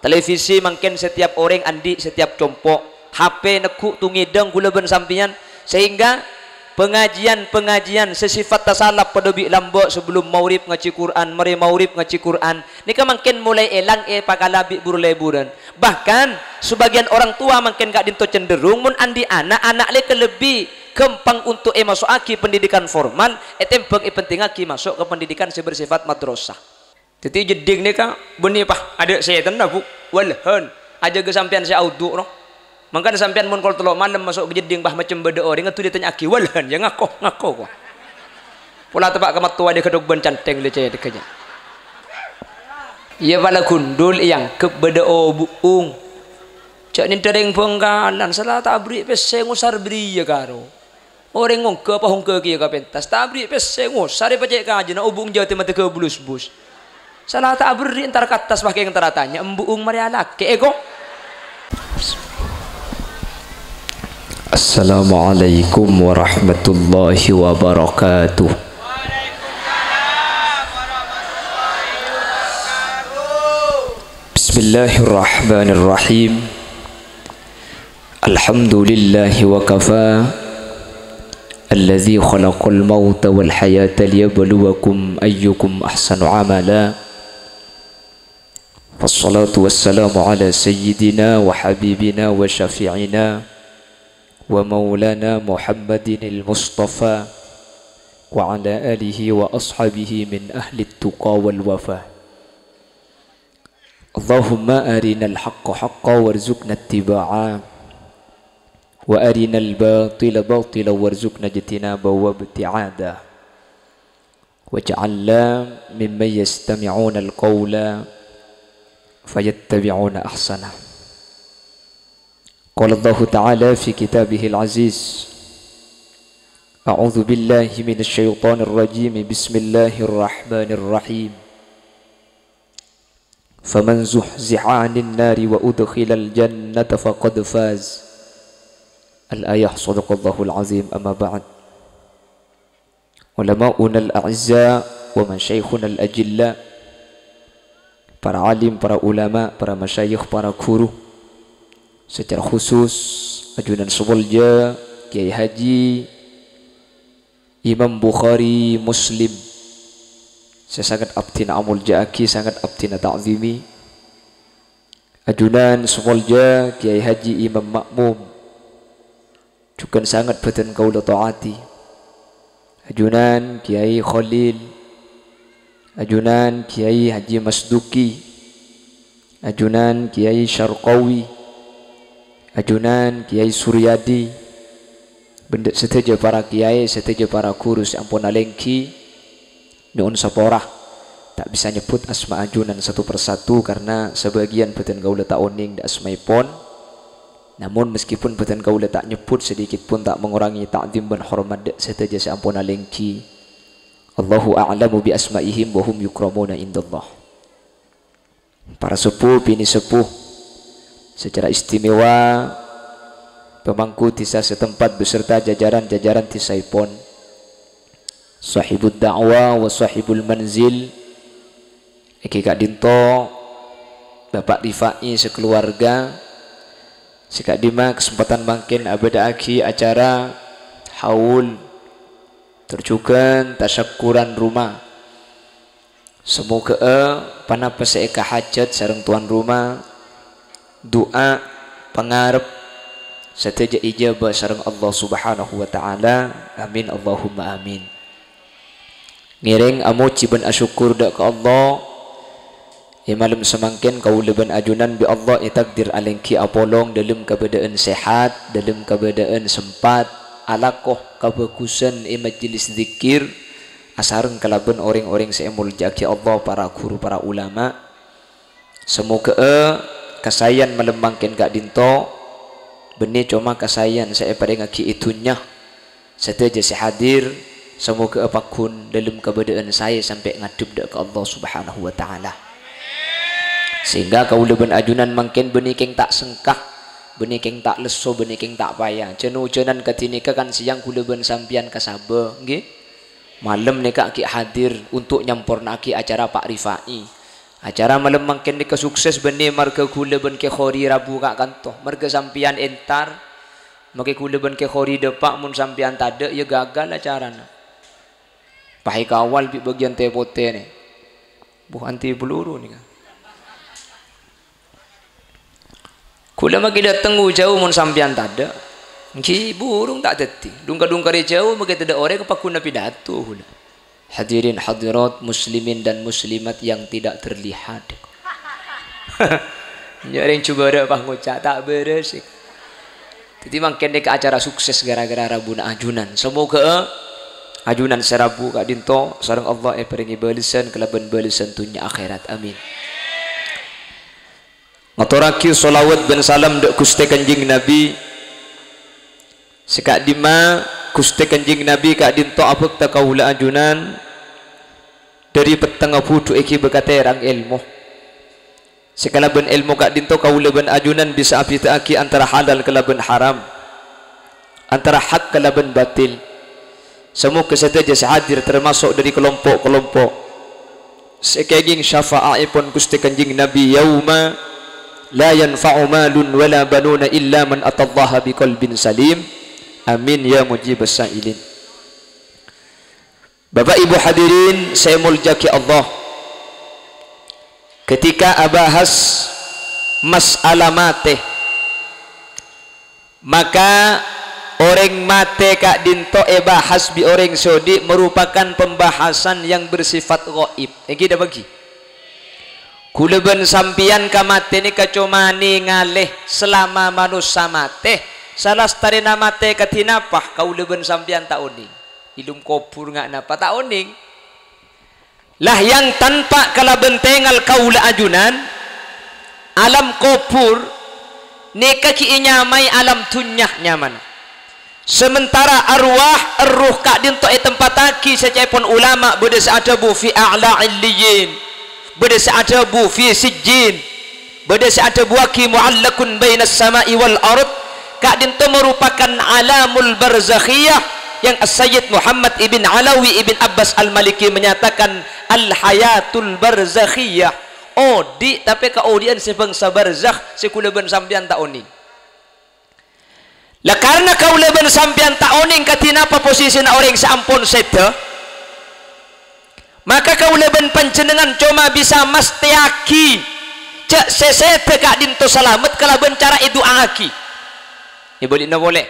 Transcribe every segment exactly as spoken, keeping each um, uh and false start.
Televisi mangkèn setiap orèng andi' setiap compo'. H P neggu' tungèdhâng ghulâ bân sampèyan, sehingga pengajian-pengajian sè sifat tasalap padâ bi' lambâ' sabellum maghrib ngajhi Qur'an, marè maghrib ngajhi Qur'an. Nèka mangkèn molaè èlang èpakala bi' bur-lèburân. Bahkan, sebagian orang tua mangkèn ka'dinto cenderung mon andi' ana', ana' lè kalebbi ghâmpang onto' èmaso'aghi pendidikan formal, ètèmbhâng èpentingngaghi maso' ka pendidikan sè bersifat madrasah. Dhâddhi jeddhing nèka bânnè, pas adâ' sètanna, Bu. Walhan, ajâgâ sampèyan sè aodhu', no. Mangkana sampèyan mon kol tello' malem maso' ka jeddhing, pas macem bâdâ orèng, ngadu ètanya'aghi, "Walhan, ya ngako, ngako, ko." Pola teppa' ka mattowa dhi ghâdhok bân canthèng lè cèdhegghâ, nya. Iyâ, pala gundul èangghep bâdâ obu'ung. Jhâ' nèndhâ rèng Bhângkalan, sala ta' aberri' pèssè ngosar bâriyâ karo. Orèng ongghâ apa ongghâ kèya ka pentas, ta' aberri' pèssè ngosar èpacè' kajâna obu'ung jâtè matè ghâbulus bus. Sala ta' aberri' entar ka attas, pas kèng entar atanya, "Embu'ung marè alakè, èko?" Assalamualaikum warahmatullahi wabarakatuh. Bismillahirrahmanirrahim. Alhamdulillahi wa kafa. Alladzi khalaqal mauta wal hayata liyabluwakum ayyukum ahsanu amala. Wassalatu wassalamu ala sayyidina wa habibina wa syafi'ina wa maulana Muhammadinil Mustafa wa ala alihi wa ashabihi min ahlit tuqa wal wafa. Allahumma arinal haqqa haqqa warzuqna ittiba'a, wa arinal batila batila warzuqna ijtinaba wa ibti'ada. Waj'alna mimman yastami'unal qawla fayattabi'una ahsana. Qala Allahu ta'ala fi kitabihil aziz, a'udzu billahi minasy syaithanir rajim. Bismillahirrahmanirrahim. Faman zuhziha 'anin nari wa udkhilal jannata faqad faz. Al-ayah, sadaqallahul azim, amma ba'd. Ulama'unal a'izza wa masyayikhunal ajilla, para alim, para ulama, para masyayikh, para guru, secara khusus ajunan sè molja Kiai Haji Imam Bukhari Muslim, sè sanget abdhina amolja'aghi, sanget abdhina ta'zimi. Ajunan sè molja Kiai Haji Imam Ma'mum, jhughân sanget bhâdhân kaulâ ta'ati. Ajunan Kiai Khalil, ajunan Kiai Haji Masduki, ajunan Kiai Syarqawi, ajunan Kiai Suryadi, bân sadhâjâ para kiai, sadhâjâ para guru sè ampon alèngghi, nyo'on sapora. Ta' bisa nyebbhut asma ajunan satu persatu karna sabâgiyân bhâdhân kaulâ ta' onèng dâ' asmaèpon. Namun, meskipun bhâdhân kaulâ ta' nyebbhut, sedikit pun ta' mengurangi ta'zim bân hormat dâ' sadhâjâ sè ampon alèngghi. Allahu a'lamu bi asma'ihim wa hum yukramuna indallah. Para seppo, binè seppo, secara istimewa pemangku dhisa setempat beserta jajaran-jajaran dhisaèpon, sahibud da'wah wa sahibul manzil, èngghi ka'dinto Bapak Rifai sakaluwarga, sè ka'dimma kasempadhân mangkèn abâdâ'aghi acara haul, tor jhughân tasyakkuran roma. Samoghâ'â ponapa sè èkahajhât sareng towan roma, du'a, pangarep, sadhâjâ èjâbâ sareng Allah Subhanahu wa Ta'ala. Amin, Allahumma amin. Ngèrèng amojhi bân asokkor dâ' ka Allah, è malem samangkèn kaulâ bân ajunan bi' Allah ètakdir alèngghi apolong dâlem kabâdâ'ân sehat, dâlem kabâdâ'ân sempat, alako kabhâghusân è majelis dzikir, asareng kalabân orèng-orèng sè èmoljâ'aghi Allah, para ghuru, para ulama. Samoghâ'â kasaèyan malem mangkèn ka'dinto bânnè coma kasaèyan sè èparèngaghi è dhunnya. Sadhâjâ sè hadir, samoghâ'â pagghun dâlem kabâdâ'ân saè sampè' ngadhep dâ' ka Allah Subhanahu wa Ta'ala. Sehingga kaulâ bân ajunan mangkèn bânnè kèng ta' sengka, bânnè kèng ta' lesso, bânnè kèng ta' paya. Jân-ojânan kadhi nèka kan sèyang kaulâ bân sampèyan ka Sabâ, ngghi? Malem nèka ghi' hadir untuk nyamporna'aghi acara Pak Rifai. Acara malem mangkèn nèka sukses bânnè marghâ ghulâ bân Kè Khori rabu ka kanto. Marghâ sampèyan entar, makè ghulâ bân Kè Khori dâpa', mon sampèyan tadâ', ya gagal acarana. Pas èkawal bi' bâgiyân tè-potè nè. Buh, anti peluru nèka. Ghulâ makè dâteng jhâu mon sampèyan tadâ'. Ènggi burung ta' dhâddhi. Dhung-kadhung karè jhâu makè tadâ' orèng pagghun pidato ghulâ. Hadirin hadirat muslimin dan muslimat yang tidak terlihat. Nya orèng jhubârâ' pas ngoca' ta' bârâs. Dhâddhi mangkèn nèka acara sukses gara-gara rabuna ajunan. Semoga ajunan sè rabu ka'dinto sareng Allah èparèngè bâlessan kalabân bâlessan dhunnya akhèrat. Amin. Ngatorraghi sholawat bân salam dâ' Ghustè Kanjeng Nabi. Sè ka'dimma Ghustè Kanjeng Nabi ka'dinto abhâkta kaulâ ajunan dhâri pettengnga budhu èghibâ ka tèrang èlmo. Sè kalabân èlmo ka'dinto kaulâ bân ajunan bisa abhidhâ'aghi antara halal kalabân haram, antara hak kalabân batil. Samoga sadhâjâ sè hadir tamaso' dhâri kalompo'-kalompo' sè kèngèng syafa'aèpon Ghustè Kanjeng Nabi, "Yauma la yanfa'u malun wala banuna illa man atallaha biqalbin salim." Amin ya mujibas sa'ilin. Bapak Ibu hadirin sè èmoljâ'aghi Allah, ketika abahas masalah matè, maka orèng matè ka'dinto èbahas bi' orèng sè odi' merupakan pembahasan yang bersifat ghaib. Ènggi dâ' bâgi. Ghulâ bân sampèyan ka matè nèka coma nèngalè salama manossa matè. Salastarèna matè kadhi napa, kaulâ bân sampèyan ta' onèng. È dâlem kobhur nga' napa ta' onèng. Lah yang tanpa kalabân tèngal kaulâ ajunan, alam kobhur nèka ghi' ènyamaè alam dhunnya nyamana. Sementara arwah, erruh ka'dinto ètempattaghi sè ca'èpon ulama bâdâ sè adhâbu fi a'la illiyyin, bâdâ sè adhâbu fi sijjin. Bâdâ sè adhâbuwaghi mu'allaqun bainas sama'i wal ard, ka'dinto merupakan alamul barzakhiyah yang As-Sayyid Muhammad ibn Alawi ibn Abbas Al-Maliki menyatakan al-hayatul barzakhiyah. Odi', tapè kaodi'ân sè bângsa barzakh sè ghulâ bân sampèyan ta' onèng. Lah, karna kaulâ bân sampèyan ta' onèng kadhi napa posisina orèng sè ampon sèdhâ, maka kaulâ bân panjhennengngan coma bisa mastèyaghi jhâ' sè sèdhâ ka'dinto salamet kalabân cara èdu'aaghi. Èbâli'na polè.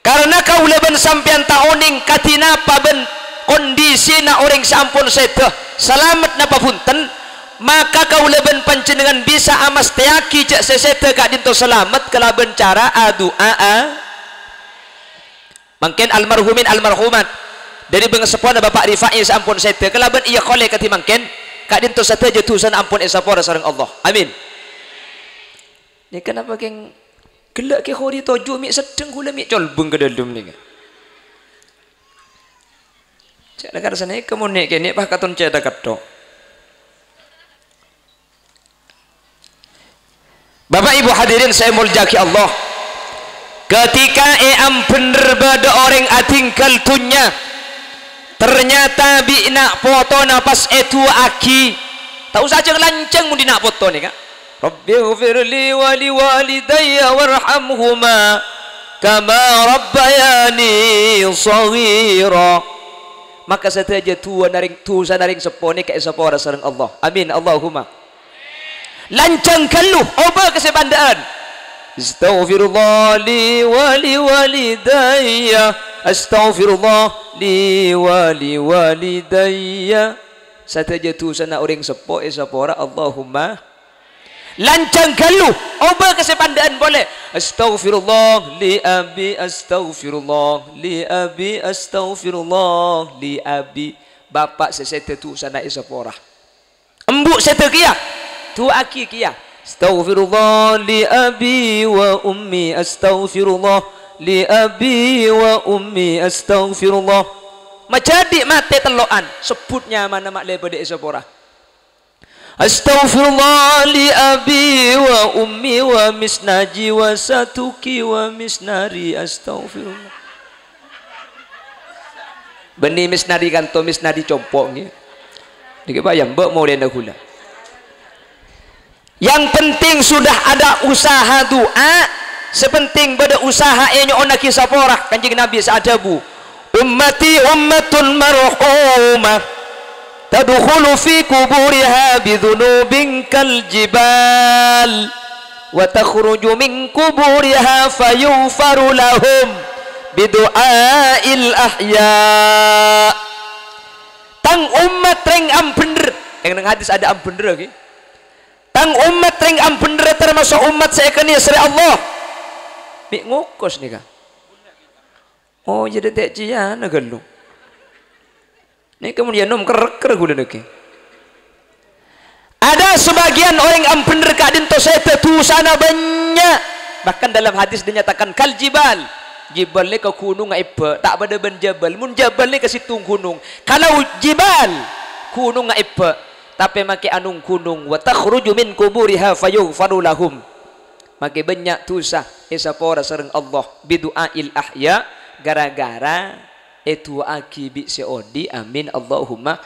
Karna kaulâ bân sampèyan ta' onèng kadhi napa bân kondisina orèng sè ampon sèdhâ, salamet napa bhunten, maka kaulâ bân panjhennengngan bisa amastèyaghi jhâ' sè sèdhâ ka'dinto salamet kalabân cara adu'aa. Mangkèn almarhumin almarhumat dhâri bângaseppona Bapa' Rifai sè ampon sèdhâ kalabân èyakolè kadhi mangkèn, ka'dinto sadhâjâ dhusana ampon èsapora sareng Allah. Amin. Nèka napa kèng ghellâ' Kè Khori toju' mè' seddheng ghulâ mè' colbung ka dâlem nèka. Jhâ' lakar sanèka mon nè' kènè' pas katon cèthagghâ tho. Bapak Ibu hadirin sè èmoljâ'aghi Allah, ketika è ambhender bâdâ orèng adhingghâl dhunnya, ternyata bi' na' potona pas èdu'aaghi, ta' osa jhâng-lanjhâng mon dhi' na' poto nèka. Rabbighfirli wa liwalidayya warhamhuma kama rabbayani shaghira. Maka sadhâjâ du'ana rèng, dhusana rèng seppo nèka èsapora sareng Allah. Amin, Allahumma. Lanjhâng ghâllu, obâ ka sè pandâ'ân. Astaghfirullah li wa li walidayya. Astaghfirullah li wa li walidayya. Sadhâjâ dhusana orèng seppo èsapora, Allahumma. Lanjhâng ghâllu, obâ ka sè pandâ'ân polè. Astaghfirullah li abi, astaghfirullah li abi, astaghfirullah li abi. Bapa' sè sèdhâ dhusana èsapora. Embu' sèdhâ kèya, du'aaghi kèya. Astaghfirullah li abi wa ummi, astaghfirullah li abi wa ummi, astaghfirullah. Majhâdhi' matè tello'an, sebbhut nyamana ma' lè bâdâ èsapora. Astaghfirullah li abi wa ummi wa misnaji wa satuki wa misnari. Astaghfirullah. Bânnè misnari kanto misnari compo' ngghi. Nèkè payah mbâ' molèna ghulâ. Yang penting sudah ada usaha du'a, sè penting bâdâ usaha ènyo'onnaghi sapora. Kanjeng Nabi sè adhâbu, "Ummati ummatun marhumah, tadkhulu fi quburiha bidzunubin kal jibal, wa takhruju min quburiha fayughfaru lahum bidu'ail ahya." Tang ommat rèng ambhender. Yang neng hadis ada ambhender lagi. Tang ommat rèng ambhender tamaso' ommat sè èkanèserrè Allah. Mè' ngokos nèka. Oh, jadi tè' ciyana ghâllu. Nèka mon yâ nom kerker ghulâ nèka. Ada sebagian orèng ambhender ka'dinto sè dusana bânnya'. Bahkan dalam hadis dinyatakan kal jibal. Jibal nèka ghunongnga ebbâ', ta' padâ bân jabal. Mon jabal nèka sèttong ghunong. Kalau jibal, ghunongnga ebbâ'. Tapè makè anong ghunong, "Wa takhruju min quburiha fayughfaru lahum." Makè bânnya' dusa èsapora sareng Allah, bidu'ail ahya, gara-gara èdu'aaghi bi' sè odi', amin, Allahumma.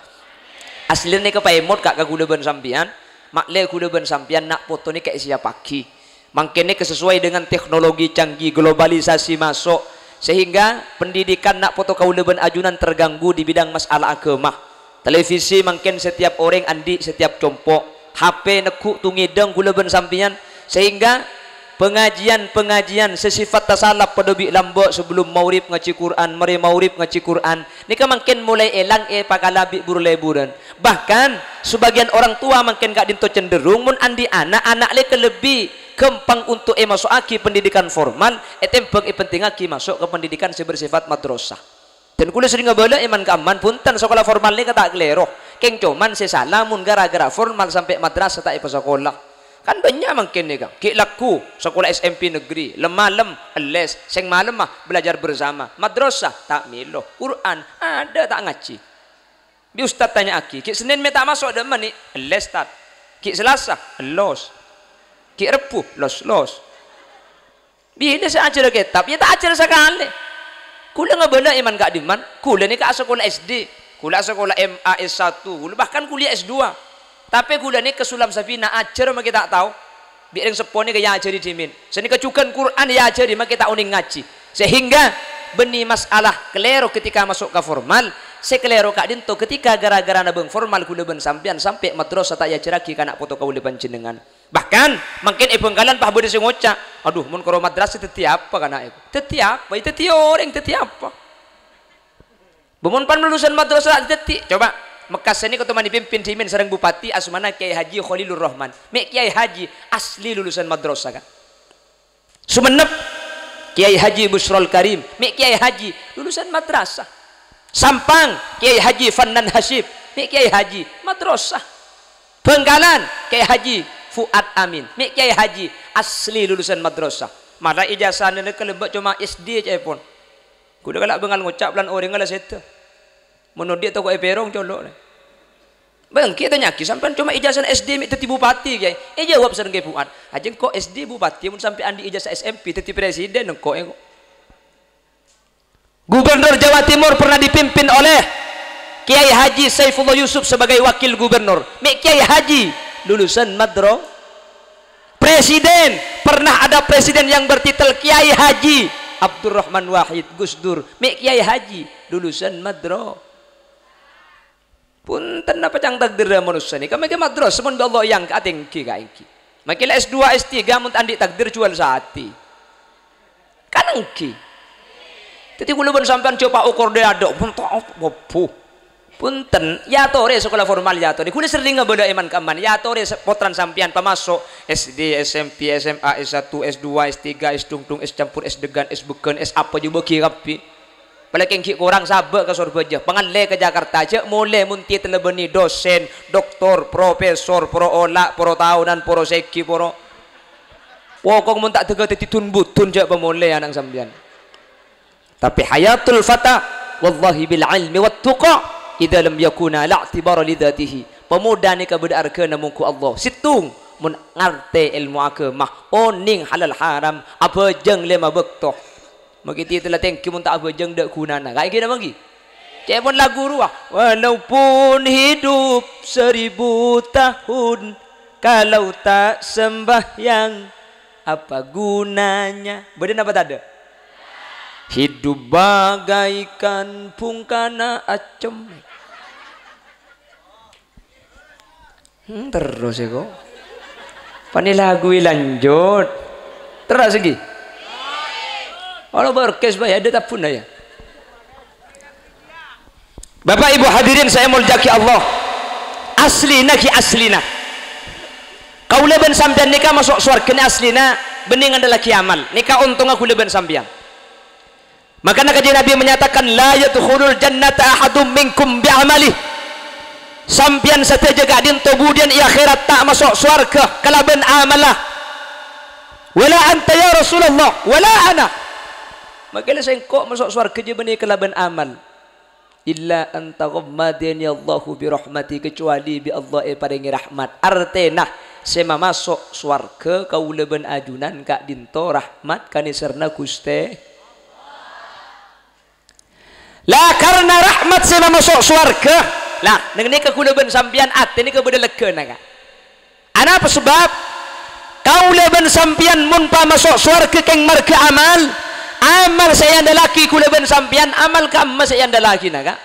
Aslina nèka paèmot ka, ka ghulâ bân sampèyan, ma'lè ghulâ bân sampèyan na' poto nèka èsiyappaghi. Mangkèn nèka sesuai dengan teknologi canggih, globalisasi maso', sehingga pendidikan na' poto kaulâ bân ajunan terganggu di bidang masalah agama. Televisi mangkèn setiap orèng andi' setiap compo', H P neggu' tongèdhâng ghulâ bân sampèyan, sehingga pengajian-pengajian sè sifat tasalap padâ bi' lambâ' sebelum maghrib ngajhi Qur'an, marè maghrib ngajhi Qur'an, nèka mangkèn molaè èlang èpakala bi' bur-lèburân. Bahkan, sebagian orang tua mangkèn ka'dinto cenderung mon andi' ana', ana' lè kalebbi ghâmpang onto' èmaso'aghi pendidikan formal, ètèmbhâng èpentingngaghi maso' ka pendidikan sè bersifat madrasah. Dan kulâ serrèng abâlâ è man-ka'emman, bhunten, sakola formal nèka ta' kalèro. Kèng coman sè sala mon gara-gara formal sampè' madrasah ta' èpasakola. Kan bânnya' mangkèn nèka, ghi' lagghu sakola S M P negeri, lem-malem les, sèng malemma belajar bersama, madrasah ta' mèlo, Qur'an ada ta' ngajhi. Bi' ustad tanya'aghi, "Ghi' Sennèn mè' ta' maso' dâ' emma, Ni'?" "Les, Tad." "Ghi' Salasa?" "Los." "Ghi' Rebbhu?" "Los-los." Bilâ sè ajhâr kètab, yâ ta' ajhâr sakalè. Kulâ ngabâlâ è man-ka'dimman, kulâ nèka asakola S D, kulâ asakola M A S satu, kulâ bahkan kuliah S dua. Tapè kulâ nèka Sulam Sabina ajhâr makè ta' tao. Bi' rèng seppo nèka èajhâri dhimèn. Sanèka jhughân Qur'an èajhâri makè ta' onèng ngajhi. Sehingga bânnè masalah kalèro ketika maso' ka formal, sè kalèro ka'dinto ketika gara-gara nabâng formal kulâ bân sampèyan sampè' madrasah ta' èajhârraghi ka na' poto kaulâ panjhennengngan. Bahkan, mangkèn è Bhângkalan pas bâdâ sè ngoca', "Adhu, mon karo madrasah dhâddhi apa kana' èko? Dhâddhi apa? Yâ dhâddhi orèng, dhâddhi apa?" Bâ mon pan lulusan madrasah ta' dhâddhi. Coba, Mekkas sè nèko toman èpimpin dhimèn sareng Bupati asmana Kyai Haji Khalilur Rahman. Mè' Kyai Haji asli lulusan madrasah, kan? Songennep, Kyai Haji Busrol Karim. Mè' Kyai Haji lulusan madrasah. Sampang, Kyai Haji Fannan Hasyim. Mè' Kyai Haji madrasah. Bhângkalan, Kyai Haji Fuad Amin. Mè' Kyai Haji asli lulusan madrasah. Mala ijazahna nèka lambâ' coma S D ca'èpon. Kulâ kala' bângal ngoca' polana orèngnga la sèdhâ. Mon odi' tako' èpèrong colo', lè. Bâ' ènggi tanya'aghi, "Sampèyan coma ijazah S D mè' dhâddhi bupati, Kyai?" Èjâwâb sareng Kyai Fuad, "Hajâ engko' S D bupati, mon sampè' andi' ijazah S M P dhâddhi presiden engko', engko'." Gubernur Jawa Timur pernah dipimpin oleh Kiai Haji Saifullah Yusuf sebagai wakil gubernur. Mè' Kiai Haji lulusan madro-, Presiden, pernah ada presiden yang bertitel Kiai Haji Abdurrahman Wahid, Gus Dur. Mè' Kiai Haji lulusan madro-, Bhunten, napa ca'na takdirra manossa nèka? Mèkè madrasah mon bi' Allah èyangka' tèngghi kaèngghi. Mèkè la S dua, S tiga mon ta' andi' takdir juwal satè. Kan èngghi. Dhâddhi kaulâ bân sampèyan jhâ' paokor dâ' adâ', bhunten, bhunten. Bhunten, èyatorè sakola formal èyatorè. Kaulâ serrèng ngabâlâ è man-ka'emman, èyatorè sa-, pottrana sampèyan pamaso' S D, S M P, S M A, S satu, S dua, S tiga, S dungdung, S campur, S deggan, S bâgân, S apa jhâ' bâgi kabbhi. Palèng ghi' korang sabâ' ka Sorbhâjâ, pangallè ka Jakarta, jhâ' molè mon titella bânnè dosen, doktor, profesor, poro ola', poro taonan, poro sèghi, poro. Pokok mon ta' dâgghâ dhâddhi dun-budun jhâ' pamolè ana' sampèyan. Tapè hayatul fata wallahi bil ilmi wat tuqa, idza lam yakuna la i'tibara li dzatihi. Pamodâ nèka bâdâ arghâna mongghu Allah. Sèttong, mon ngartè èlmo aghâma, onèng halal haram, abhâjâng lèma bâkto. Mèkè titella tèngghi mon ta' abhâjâng dâ' ghunana. Kaèngghi napa èngghi? Ca'èpon lagu rowa, "Walaupun hidup seribu tahun, Kalau tak sembahyang, apa gunanya? Bâdâ napa tadâ'? Hidup bagaikan bungkana acem. Hmm, terros, ya, kok. Pani lagu lanjut. Terros, ghi? Kalau berkes, Pak, ya, ada tabun, ya. Bapak Ibu hadirin saya mulja'aghi Allah. Aslina ghi aslina. Kaulâ bân sampèyan nèka maso' sowarghâna aslina bânnè ngandellaghi amal. Nèka ontongnga kaulâ bân sampèyan. Makana Kanjeng Nabi menyatakan, "La yadkhulul jannata ahadum minkum bi amalih." Sampèyan sadhâjâ ka'dinto budiyân è akhèrat ta' maso' sowarghâ kalabân amalla. "Wala anta ya Rasulullah, wala ana." Makana sèngko' maso' sowarghâ jâ bânnè kalabân amal. "Illa an taghammadani Allahu bi rahmati," kecuali bi' Allah èparèngè rahmat. Artèna, sè mamaso' sowarghâ kaulâ bân ajunan ka'dinto rahmat kanèserna Ghustè. La karna rahmat sè mamaso' sowarghâ. La, neng nèka kaulâ bân sampèyan atè nèka bâdâ leggâna, Ka'. Anapa sabâb? Kaulâ bân sampèyan mon pamaso' sowarghâ kèng marghâ amal. Amal sè èandellaghi kaulâ bân sampèyan, amal ka'imma sè èandellaghi, na, Ka'?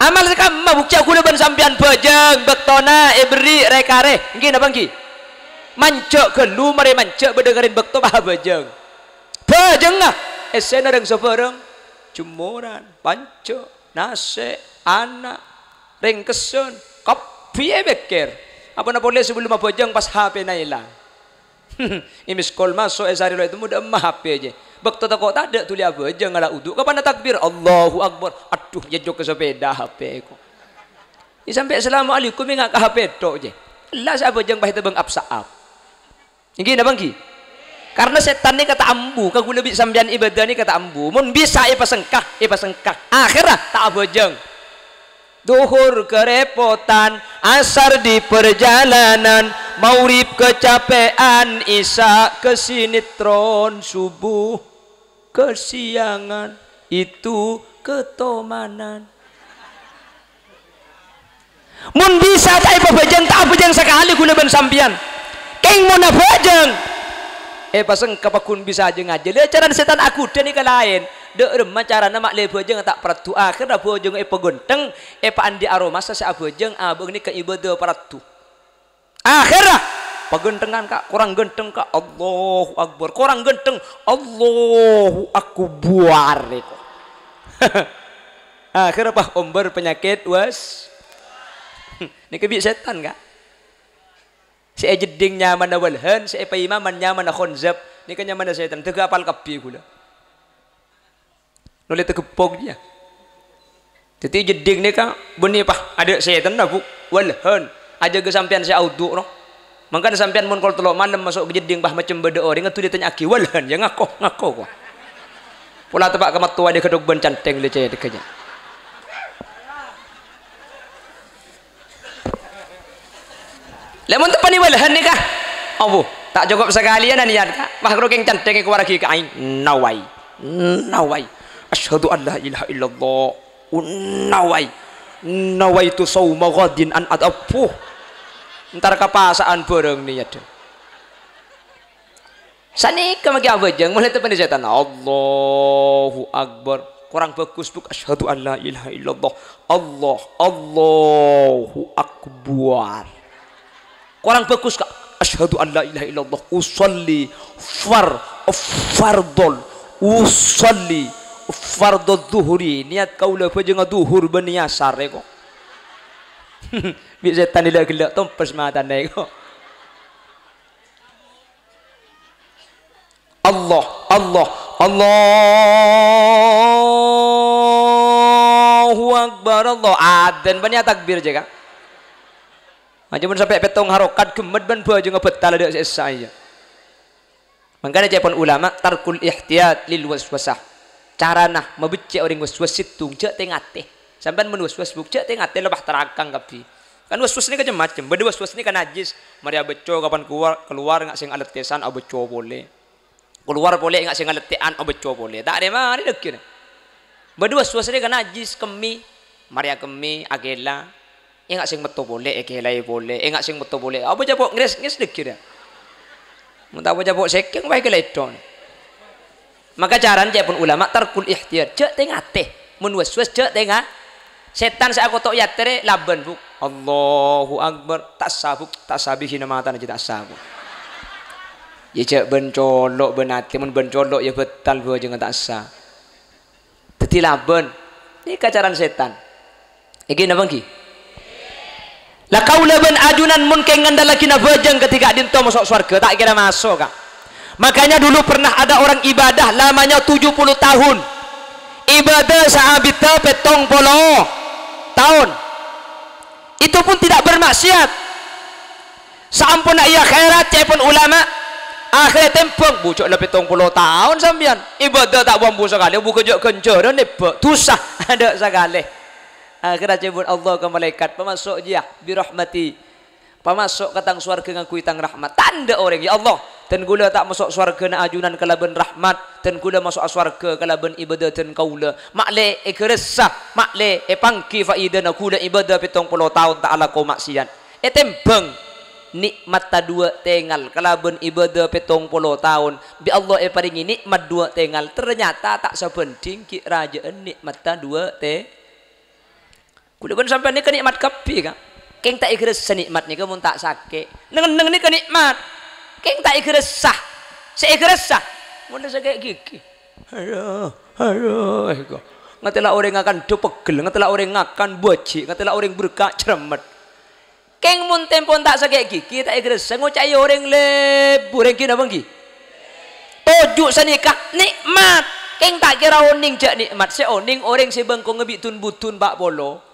Amal sè ka'imma, buktiya kaulâ bân sampèyan bhâjâng, bâktona èberri' rè-karè. Ènggi napa ènggi? Manjâ' ghâllu, marè manjâ' bâdâ karèn bâkto pabhâjâng. Bhâjângnga, èssèna rèng-sabhârâng, jemmoran, panjâ', nasè', ana', rèng-kèssèn, kabbhi èpèkkèr. Apana polè sabellunna abhâjâng pas H P-na èlang. È-miskol maso', èsarè lo' ètemmo, dâ' emma H P jâ. Bâkto tako' tadâ' dhuli abhâjâng ngala' udu', kapan takbir, Allahu Akbar. Adhu, èjhok ka sapèda H P ko. È sampè' assalamualaikum ènga' ka H P tho' jâ. Ella sè abhâjâng pas ètèbâng ap-sa'ap. Ènggi napa ènggi? Karna sètan nèka ta' ambu, ka kaulâ bi' sampèyan ibâdâ nèka ta' ambu. Mon bisa èpasengka, èpasengka. Akhèrra ta' abhâjâng. Dhuhur kerepotan, asar di perjalanan, maghrib kecapean, isya kesinetron, subuh kesiangan, itu ketomanan. Mon bisa ta' èpabhâjâng, ta' abhâjâng sakalè kaulâ bân sampèyan. Kèng mon abhâjâng, èpasengka pagghun bisa jâ ngajhâl. Lha, carana sètan aghudhâ nèka laèn. Dâ' remma carana ma' lè bhâjâng ta' paraddhu, akhèrra bhâjângnga èpaghuntheng, èpaandi' aromasa sè abhâjâng, abâ' nèka ibâdâ paraddhu. Akhèrra, paghuntengan, Ka', korang ghuntheng, Ka', Allahu Akbar, korang ghuntheng, Allahu Akbar, èko. Akhèrra pas ombâr panyakèt was-, nèka bi' sètan, Ka'. Sè èjeddhing nyamana Walhan, sè èpaimaman nyamana Khonzab, nèka nyamana sètan, dâgghâ' apal kabbhi kaulâ. Nolè tageppok jiyâ. Dhâddhi jeddhing nèka bânnè pas adâ' sètanna, Bu. Walhan, ajâgâ sampèyan sè aodhu', no. Mangkana sampèyan mon kol tello' malem maso' ka jeddhing pas macem bâdâ orèng, adu ètanya'aghi, "Walhan, yâ ngako, ngako, ko." Pola teppa' ka mattowa dâ' ghâdhok bân canthèng lè cè' dâ' ghâjâ. Lha mon teppa'na walhan nèka, abu, ta' cokop sakalèyan aniyat, Ka'. Wah, karo kèng canthèng èkowarraghi ka aèng. Nawai. Nawai. Asyhadu an la ilaha illallah. Nawai. Nawaitu shauma ghadin an at-, abu. Entar ka pasa'an bhârâng niyaddhâ. Sanèka maghi abhâjâng, molaè teppa'na sètan. Allahu Akbar. Korang bhâghus, Bu'. Asyhadu an la ilaha illallah. Allah, Allahu Akbar. Korang bhâghus, Ka'. Asyhadu an la ilaha illallah. Usolli far-, fardhol. Usolli fardhol dhuhri. Niyat kaulâ bhâjângnga dhuhur bânnè asar, èko. Bi' sètan ghellâ'-ghellâ' tompes matana, èko. Allah, Allah, Allahu Akbar, Allah. Adzan, bânnè atakbir jâ, Ka'. Ajâ mon sampè' pèttong harokat ghemmet bân bhâjângnga bhâtal adâ' sè essa, iyâ. Mangkana ca'èpon ulama, tarkul ihtiyat lil waswasah. Carana mabeccè' orèng waswas sèttong, jhâ' tè-ngatè. Sampèyan mon waswas, Bu', jhâ' tè-ngatè, la pas tarangkang kabbhi. Kan waswas nèka cem-macem. Bâdâ waswas nèka najis. Marè abâcco kapan kalowar, kalowar enga' sè ngalettèsan abâcco polè. Kalowar polè enga' sè ngalettè'an abâcco polè. Ta' arè-marè dhâgghina. Bâdâ waswas nèka najis, kemmè. Marè akemmè, akèla. Enga' sè metto polè, èkèlaè polè. Enga' sè metto polè. Apa capo' ngres-ngres dhegghi' ya? Mon ta' apa capo' sèkèng, wae kèlèdhon. Maka carana ca'èpon ulama tarkul ikhtiyar. Jhâ' tè-ngatè. Mon was-was jhâ' tè-nga-, sètan sè akoto' yatèrè labân, Bu'. Allahu Akbar. Ta' essa, Bu'. Ta' essa bihina matana jhâ' ta' essa, Bu'. Ya jhâ' bân colo', bân atè. Mon bân colo' ya bhâtal bhâjângnga ta' essa. Dhâddhi labân. Nèka carana sètan. Èngghi napa èngghi? La kaulâ bân ajunan mon kèng ngandhâllaghi nabâjâng kadhi ka'dinto maso' sowarghâ, ta' kèra maso', Ka'. Makanya dulu pernah ada orang ibadah lamanya tujuh puluh tahun. Ibadah saabiddhâ pèttong polo taon. Itu pun tidak bermaksiat. Saamponna è akhèrat, ca'èpon ulama, akhèrra ètèmbhâng, "Bu, jhâ' la pèttong polo taon sampèyan, ibadah ta' bu-ambu sakalè, bu ghânjhâ'-ghânjhârân èbâ', dhusa adâ' sakalè." Akhèrra ca'èpon Allah ka malaèkat, "Pamaso' jiyâ, bi rahmati. Pamaso' ka Tang sowarghâ ngangghuy Tang rahmat." Tandhâ orèng, "Ya Allah, dân kaulâ ta' maso' sowarghâna ajunan kalabân rahmat, dân kaulâ maso'a sowarghâ kalabân ibadah dân kaulâ. Ma'lè èghâressa, ma'lè èpangghi faidana kaulâ ibadah pèttong polo taon ta' alako ma'siyat." Ètèmbhâng nè'matta duwâ' tèngal kalabân ibadah pèttong polo taon, bi' Allah èparèngè nè'mat duwâ' tèngal, ternyata ta' sabhânding ghi' rajâ'ân nè'matta duwâ' tè-, kaulâ bân sampèyan nèka nè'mat kabbhi, Ka'. Kèng ta' èghâressa nè'mat nèka mon ta' sakè'. Neng-enneng nèka nè'mat. Kèng ta' èghâressa. Sè èghâressa, mon la sakè' ghighi. Aduh, aduh, eko. Ngatèla orèng ngakan dhu pegghel, ngatèla orèng ngakan bâji', ngatèla orèng berka' cermet. Kèng mon tempon ta' sakè' ghighi, ta' èghâressa, ngoca'è orèng lebur, èngghi napa èngghi? Toju' sanèka nè'mat. Kèng ta' kèra onèng jhâ' nè'mat, sè onèng orèng sè bengkongnga bi' dun-budun pa' polo.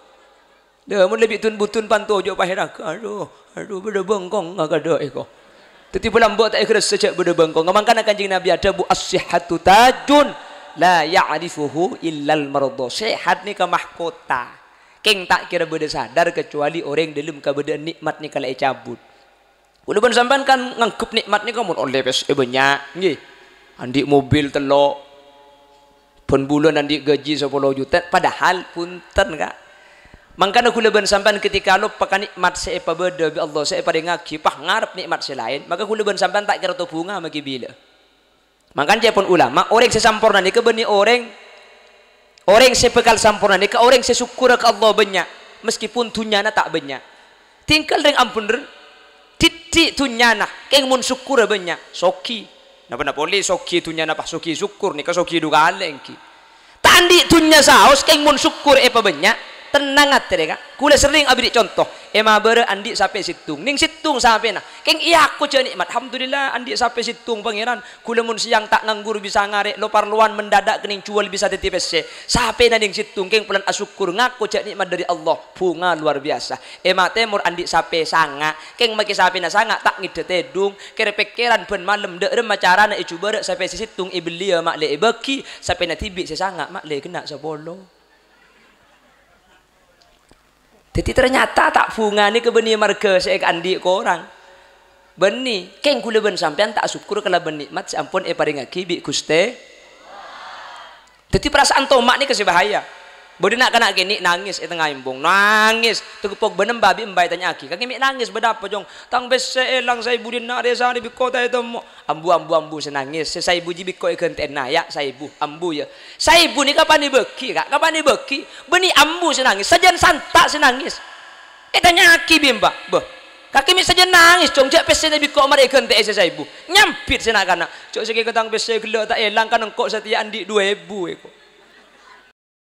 Dâ, mon lebbi dun-budun pan toju' pahèra, aduh, aduh, bâdâ bengkongnga kadâ' eko. Dhâddhi bâlâmbâ ta' èghâressa jhâ' bâdâ bengkongnga. Mangkana Kanjeng Nabi adhâbu, "As-sihhatu tajun la ya'rifuhu illal mardha." Sehat nèka mahkota. Kèng ta' kèra bâdâ sadar kecuali orèng dâlem kabâdâ'ân nè'mat nèka la ècabut. Kaulâ bân sampèyan kan nganggep nè'mat nèka mon ollè pèssè bânnya', èngghi. Andi' mobil tello', bân bulân andi' gaji sapolo juta, padahal bhunten, Ka'. Mangkana kaulâ bân sampèyan ketika loppa ka nè'mat sè èpabâdâ bi' Allah sè èparèngaghi, pas ngarep nè'mat sè laèn, maka kaulâ bân sampèyan ta' kèra tobhunga maghi bilâ. Mangkana ca'èpon ulama, orèng sè samporna nèka bânnè orèng, orèng sè bhâkal samporna nèka orèng sè sokkorra ka Allah bânnya', meskipun dhunnyana ta' bânnya'. Tinggal rèng ambhender, dhiddhi' dhunnyana, kèng mon sokkorra bânnya', soghi. Napa-napa polè soghi dhunnyana pas soghi sokkor, nèka soghi dhu kalè èngghi. Ta' andi' dhunnya saos, kèng mon sokkor èpabânnya', tennang atè rè, Ka'. Kaulâ serrèng aberri' conto, è Mabârâ andi' sapè sèttong, nèng sèttong sapèna. Kèng èako jhâ' nè'mat, alhamdulillah andi' sapè sèttong, Pangèran. Kaulâ mon sèyang ta' nganggur bisa ngarè' lo-parlowan, mendadak kennèng juwâl bisa dhâddhi pèssè. Sapèna nèng sèttong, kèng polana asokkor, ngako jhâ' nè'mat dâri Allah. Bhunga luar biasa. È Ma' Tèmor andi' sapè sanga', kèng makè sapèna sanga' ta' ngèdhâ tèdung, kèr-pèkkèran bân malem dâ' remma carana èjhubârâ' sapè sè sèttong èbelliyâ ma'lè èbâghi, sapèna dhibi' sè sanga' ma'lè ghenna' sapolo. Dhâddhi ternyata ta' bhunga nèka bânnè marghâ sè èkaandi' korang. Bânnè, kèng kaulâ bân sampèyan ta' asokkor kalabân nè'mat sè ampon èparèngaghi bi' Ghustè. Dhâddhi parasaan toma' nèka sè bahaya. Bâdâ na'-kana' kènè' nangès è tengnga embong, nangès, tagepok bân emba bi' emba ètanya'aghi, "Kakè mè' nangès bâdâ apa, Cong?" "Tang pèssè èlang saèbu dinna' rè-sarè bi' kota ètemmo." "Ambu, ambu, ambu sè nangès, sè saèbu jiyâ bi' engko' èghântè'ana, ya, saèbu, ambu, ya." Saèbu nèka kapan èbâghi, Ka'? Kapan èbâghi? Bânnè ambu sè nangès, sajân santa' sè nangès. Ètanya'aghi bi' emba, "Bâh, kakè mè' sajân nangès, Cong, jhâ' pèssèna bi' engko' marè èghântè'è sè saèbu." Nyambit sè na'-kana', "Jhâ' sakèng tang pèssè ghellâ' ta' èlang, kan engko' satèya andi' dhu èbu, eko."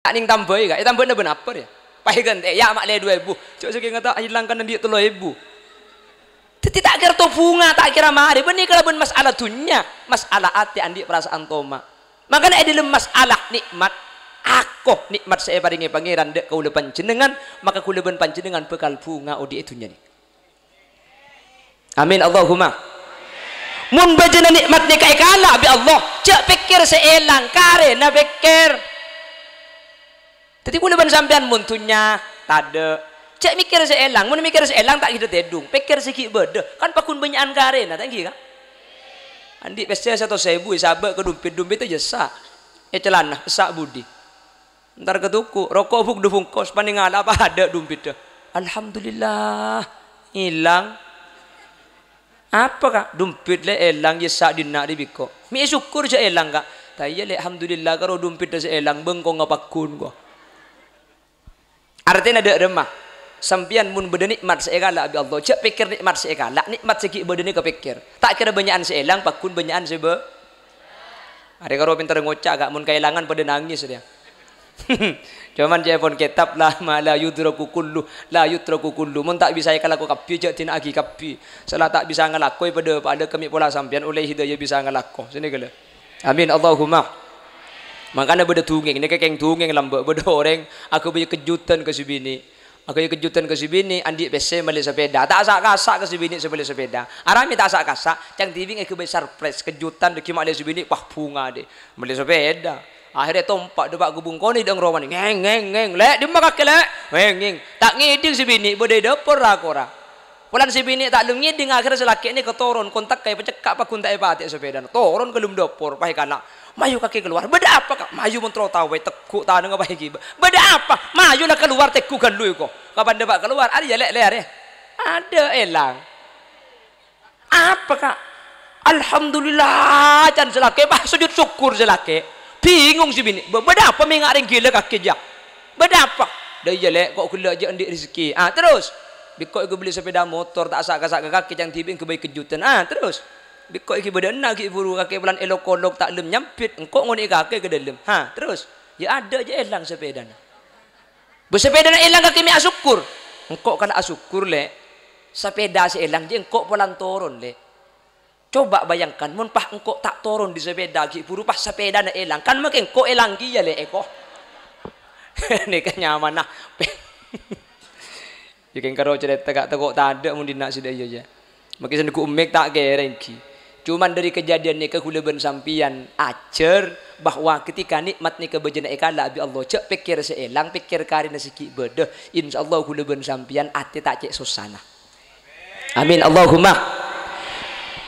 Ta' nèng tambâi, Ka'. Ètambâna bân apa, rèya? Pas èghântè'è, ya, ma'lè dhu èbu. Jhâ' sakèng ta' èlang, kan andi' tello èbu. Dhâddhi ta' kèra tobhunga, ta' kèra marè. Bânnè kalabân mas'ala dhunnya, mas'ala atè andi' parasaan toma'. Mangkana è dâlem mas'ala nè'mat, ako nè'mat sè èparèngè Pangèran dâ' kaulâ panjhennengngan, maka kaulâ bân panjhennengngan bhâkal bhunga odi' è dhunnya nèka. Amin, Allahumma. Mon bâjâna nè'mat nèka èkala' bi' Allah, jhâ' pèkkèr sè èlang, karèna pèkkèr. Dhâddhi kaulâ bân sampèyan mon dhunnya, tadâ'. Jhâ' mèkkèr sè èlang, mon mèkkèr sè èlang ta' ghidhâ tèdung, pèkkèr sè ghi' bâdâ, kan pagghun bânnya'an karèna, ta' ènggi, Ka'? Andi' pèssè satos èbu èsabâ' ka dhumpit, dhumpit èjhessa'. È calana, essa' budi. Entar ka toko, roko' buk dhu bungkos, panèngala apa adâ' dhumpitta. "Alhamdulillah, èlang." "Apa, Ka'?" "Dompet, Lè', èlang, yessa' dinna' rè bi' engko'." "Mè' èsokkor jhâ' èlang, Ka'." "Ta' iyâ, Lè', alhamdulillah karo dompet sè èlang, bengkong ngapaggun, ko." Artèna dâ' remma, sampèyan mon bâdâ nè'mat sè èkala' bi' Allah, jhâ' pèkkèr nè'mat sè èkala', nè'mat sè ghi' bâdâ nèka pèkkèr. Ta' kèra bânnya'an sè èlang, paggun bânnya'an sè bâ-, arè karo pènter ngoca', Ka', mon kaèlangan padâ nangès, rèya. Coma ca'èpon kètab, la ma la yudraku kullu, la yutraku kullu. Mon ta' bisa èkalako kabbhi, jhâ' dina'aghi kabbhi. Sala ta' bisa ngalakoè padâ-padâ kemmè' pola sampèyan ollè hidayah bisa ngalako. Sènè ghellâ'. Amin, Allahumma. Mangkana bâdâ dungèng, nèka kèng dungèng lambâ', bâdâ orèng aghâbây kejutan ka sè binè'. Aghâbây kejutan ka sè binè', andi' pèssè mellè sapèda. Ta' sa'-kasa' ka sè binè' sè mellè sapèda. Arapa mè' ta' sa'-kasa', ca'na dhibi' èghâbây surprise, kejutan, dhâggi' mellè sè binè', wah, bhunga, dhi. Mellè sapèda. Akhèrra ètompa', dâpa' ka bungkona, dâ' rowana, "Ngèng, ngèng, ngèng, Lè', dimma kakè, Lè'?" "Ngèng, ngèng." Ta' ngèdhing sè binè', bâdâ è dâpor ra-kora. Polana sè binè' ta' lem ngèdhing, akhèrra sè lakè' nèka toron, kontak ka èpacekka' paggun ta' èpatè'è sapèdana. Toron ka lem dâpor, pas èkala', "Mayu kakè kalowar." "Bâdâ apa, Ka'?" "Mayu mon terro tao bhâi, tegghu' tanangnga bhâi ghibâ." "Bâdâ apa?" "Mayu la kalowar, tegghu' ghâllu èko." Kapan dâpa' kalowar, arèya Lè', Lè', arèya. Adâ èlang. "Apa, Ka'?" "Alhamdulillah," can sè lakè', pas sojud sokkor sè lakè'. Bingung sè binè', "Bâ-, bâdâ apa mènga' rèng ghilâ kakè, jâ? Bâdâ apa?" "Dâ' iyâ, Lè', ko' ghellâ' jâ' andi' rejhekkè." "Ah, terros?" "Bi' ko' èghâbây sapèda motor, ta' sa'-kasa' ka kakè, ca'na dhibi' èghâbây kejutan." "Ah, terros?" "Bi' ko' èghibâ dâ' enna' ghi' buru kakè polana èlok-olok ta' lem nyambit, engko' ngonè'è kakè ka dâlem." "Ha, terros?" "Yâ adâ jâ' èlang sapèdana." "Bâ sapèdana èlang kakè mè' asokkor?" "Engko' kala asokkor, Lè'. Sapèda sè èlang jâ' engko' polana toron, Lè'." Coba bayangkan, mon pas engko' ta' toron dâri sapèda, ghi' buru pas sapèdana èlang, kan makè engko' èlang kèya, Lè', èko. Nèka nyamana. Yâ, kèng karo carèta, Ka', tako' tadâ' mon dinna' sè dâ' iyâ, jâ. Makè sè neggu' emmèk ta' kèra ènggi. Cuman dâri kejadian nèka kaulâ bân sampèyan ajhâr bahwa ketika nè'mat nèka bâjâna èkala' bi' Allah, jâ' pèkkèr sè èlang, pèkkèr karèna sè ghi' bâdâ. Insyaallah kaulâ bân sampèyan atè ta' cè' sossana. Amin, Allahumma.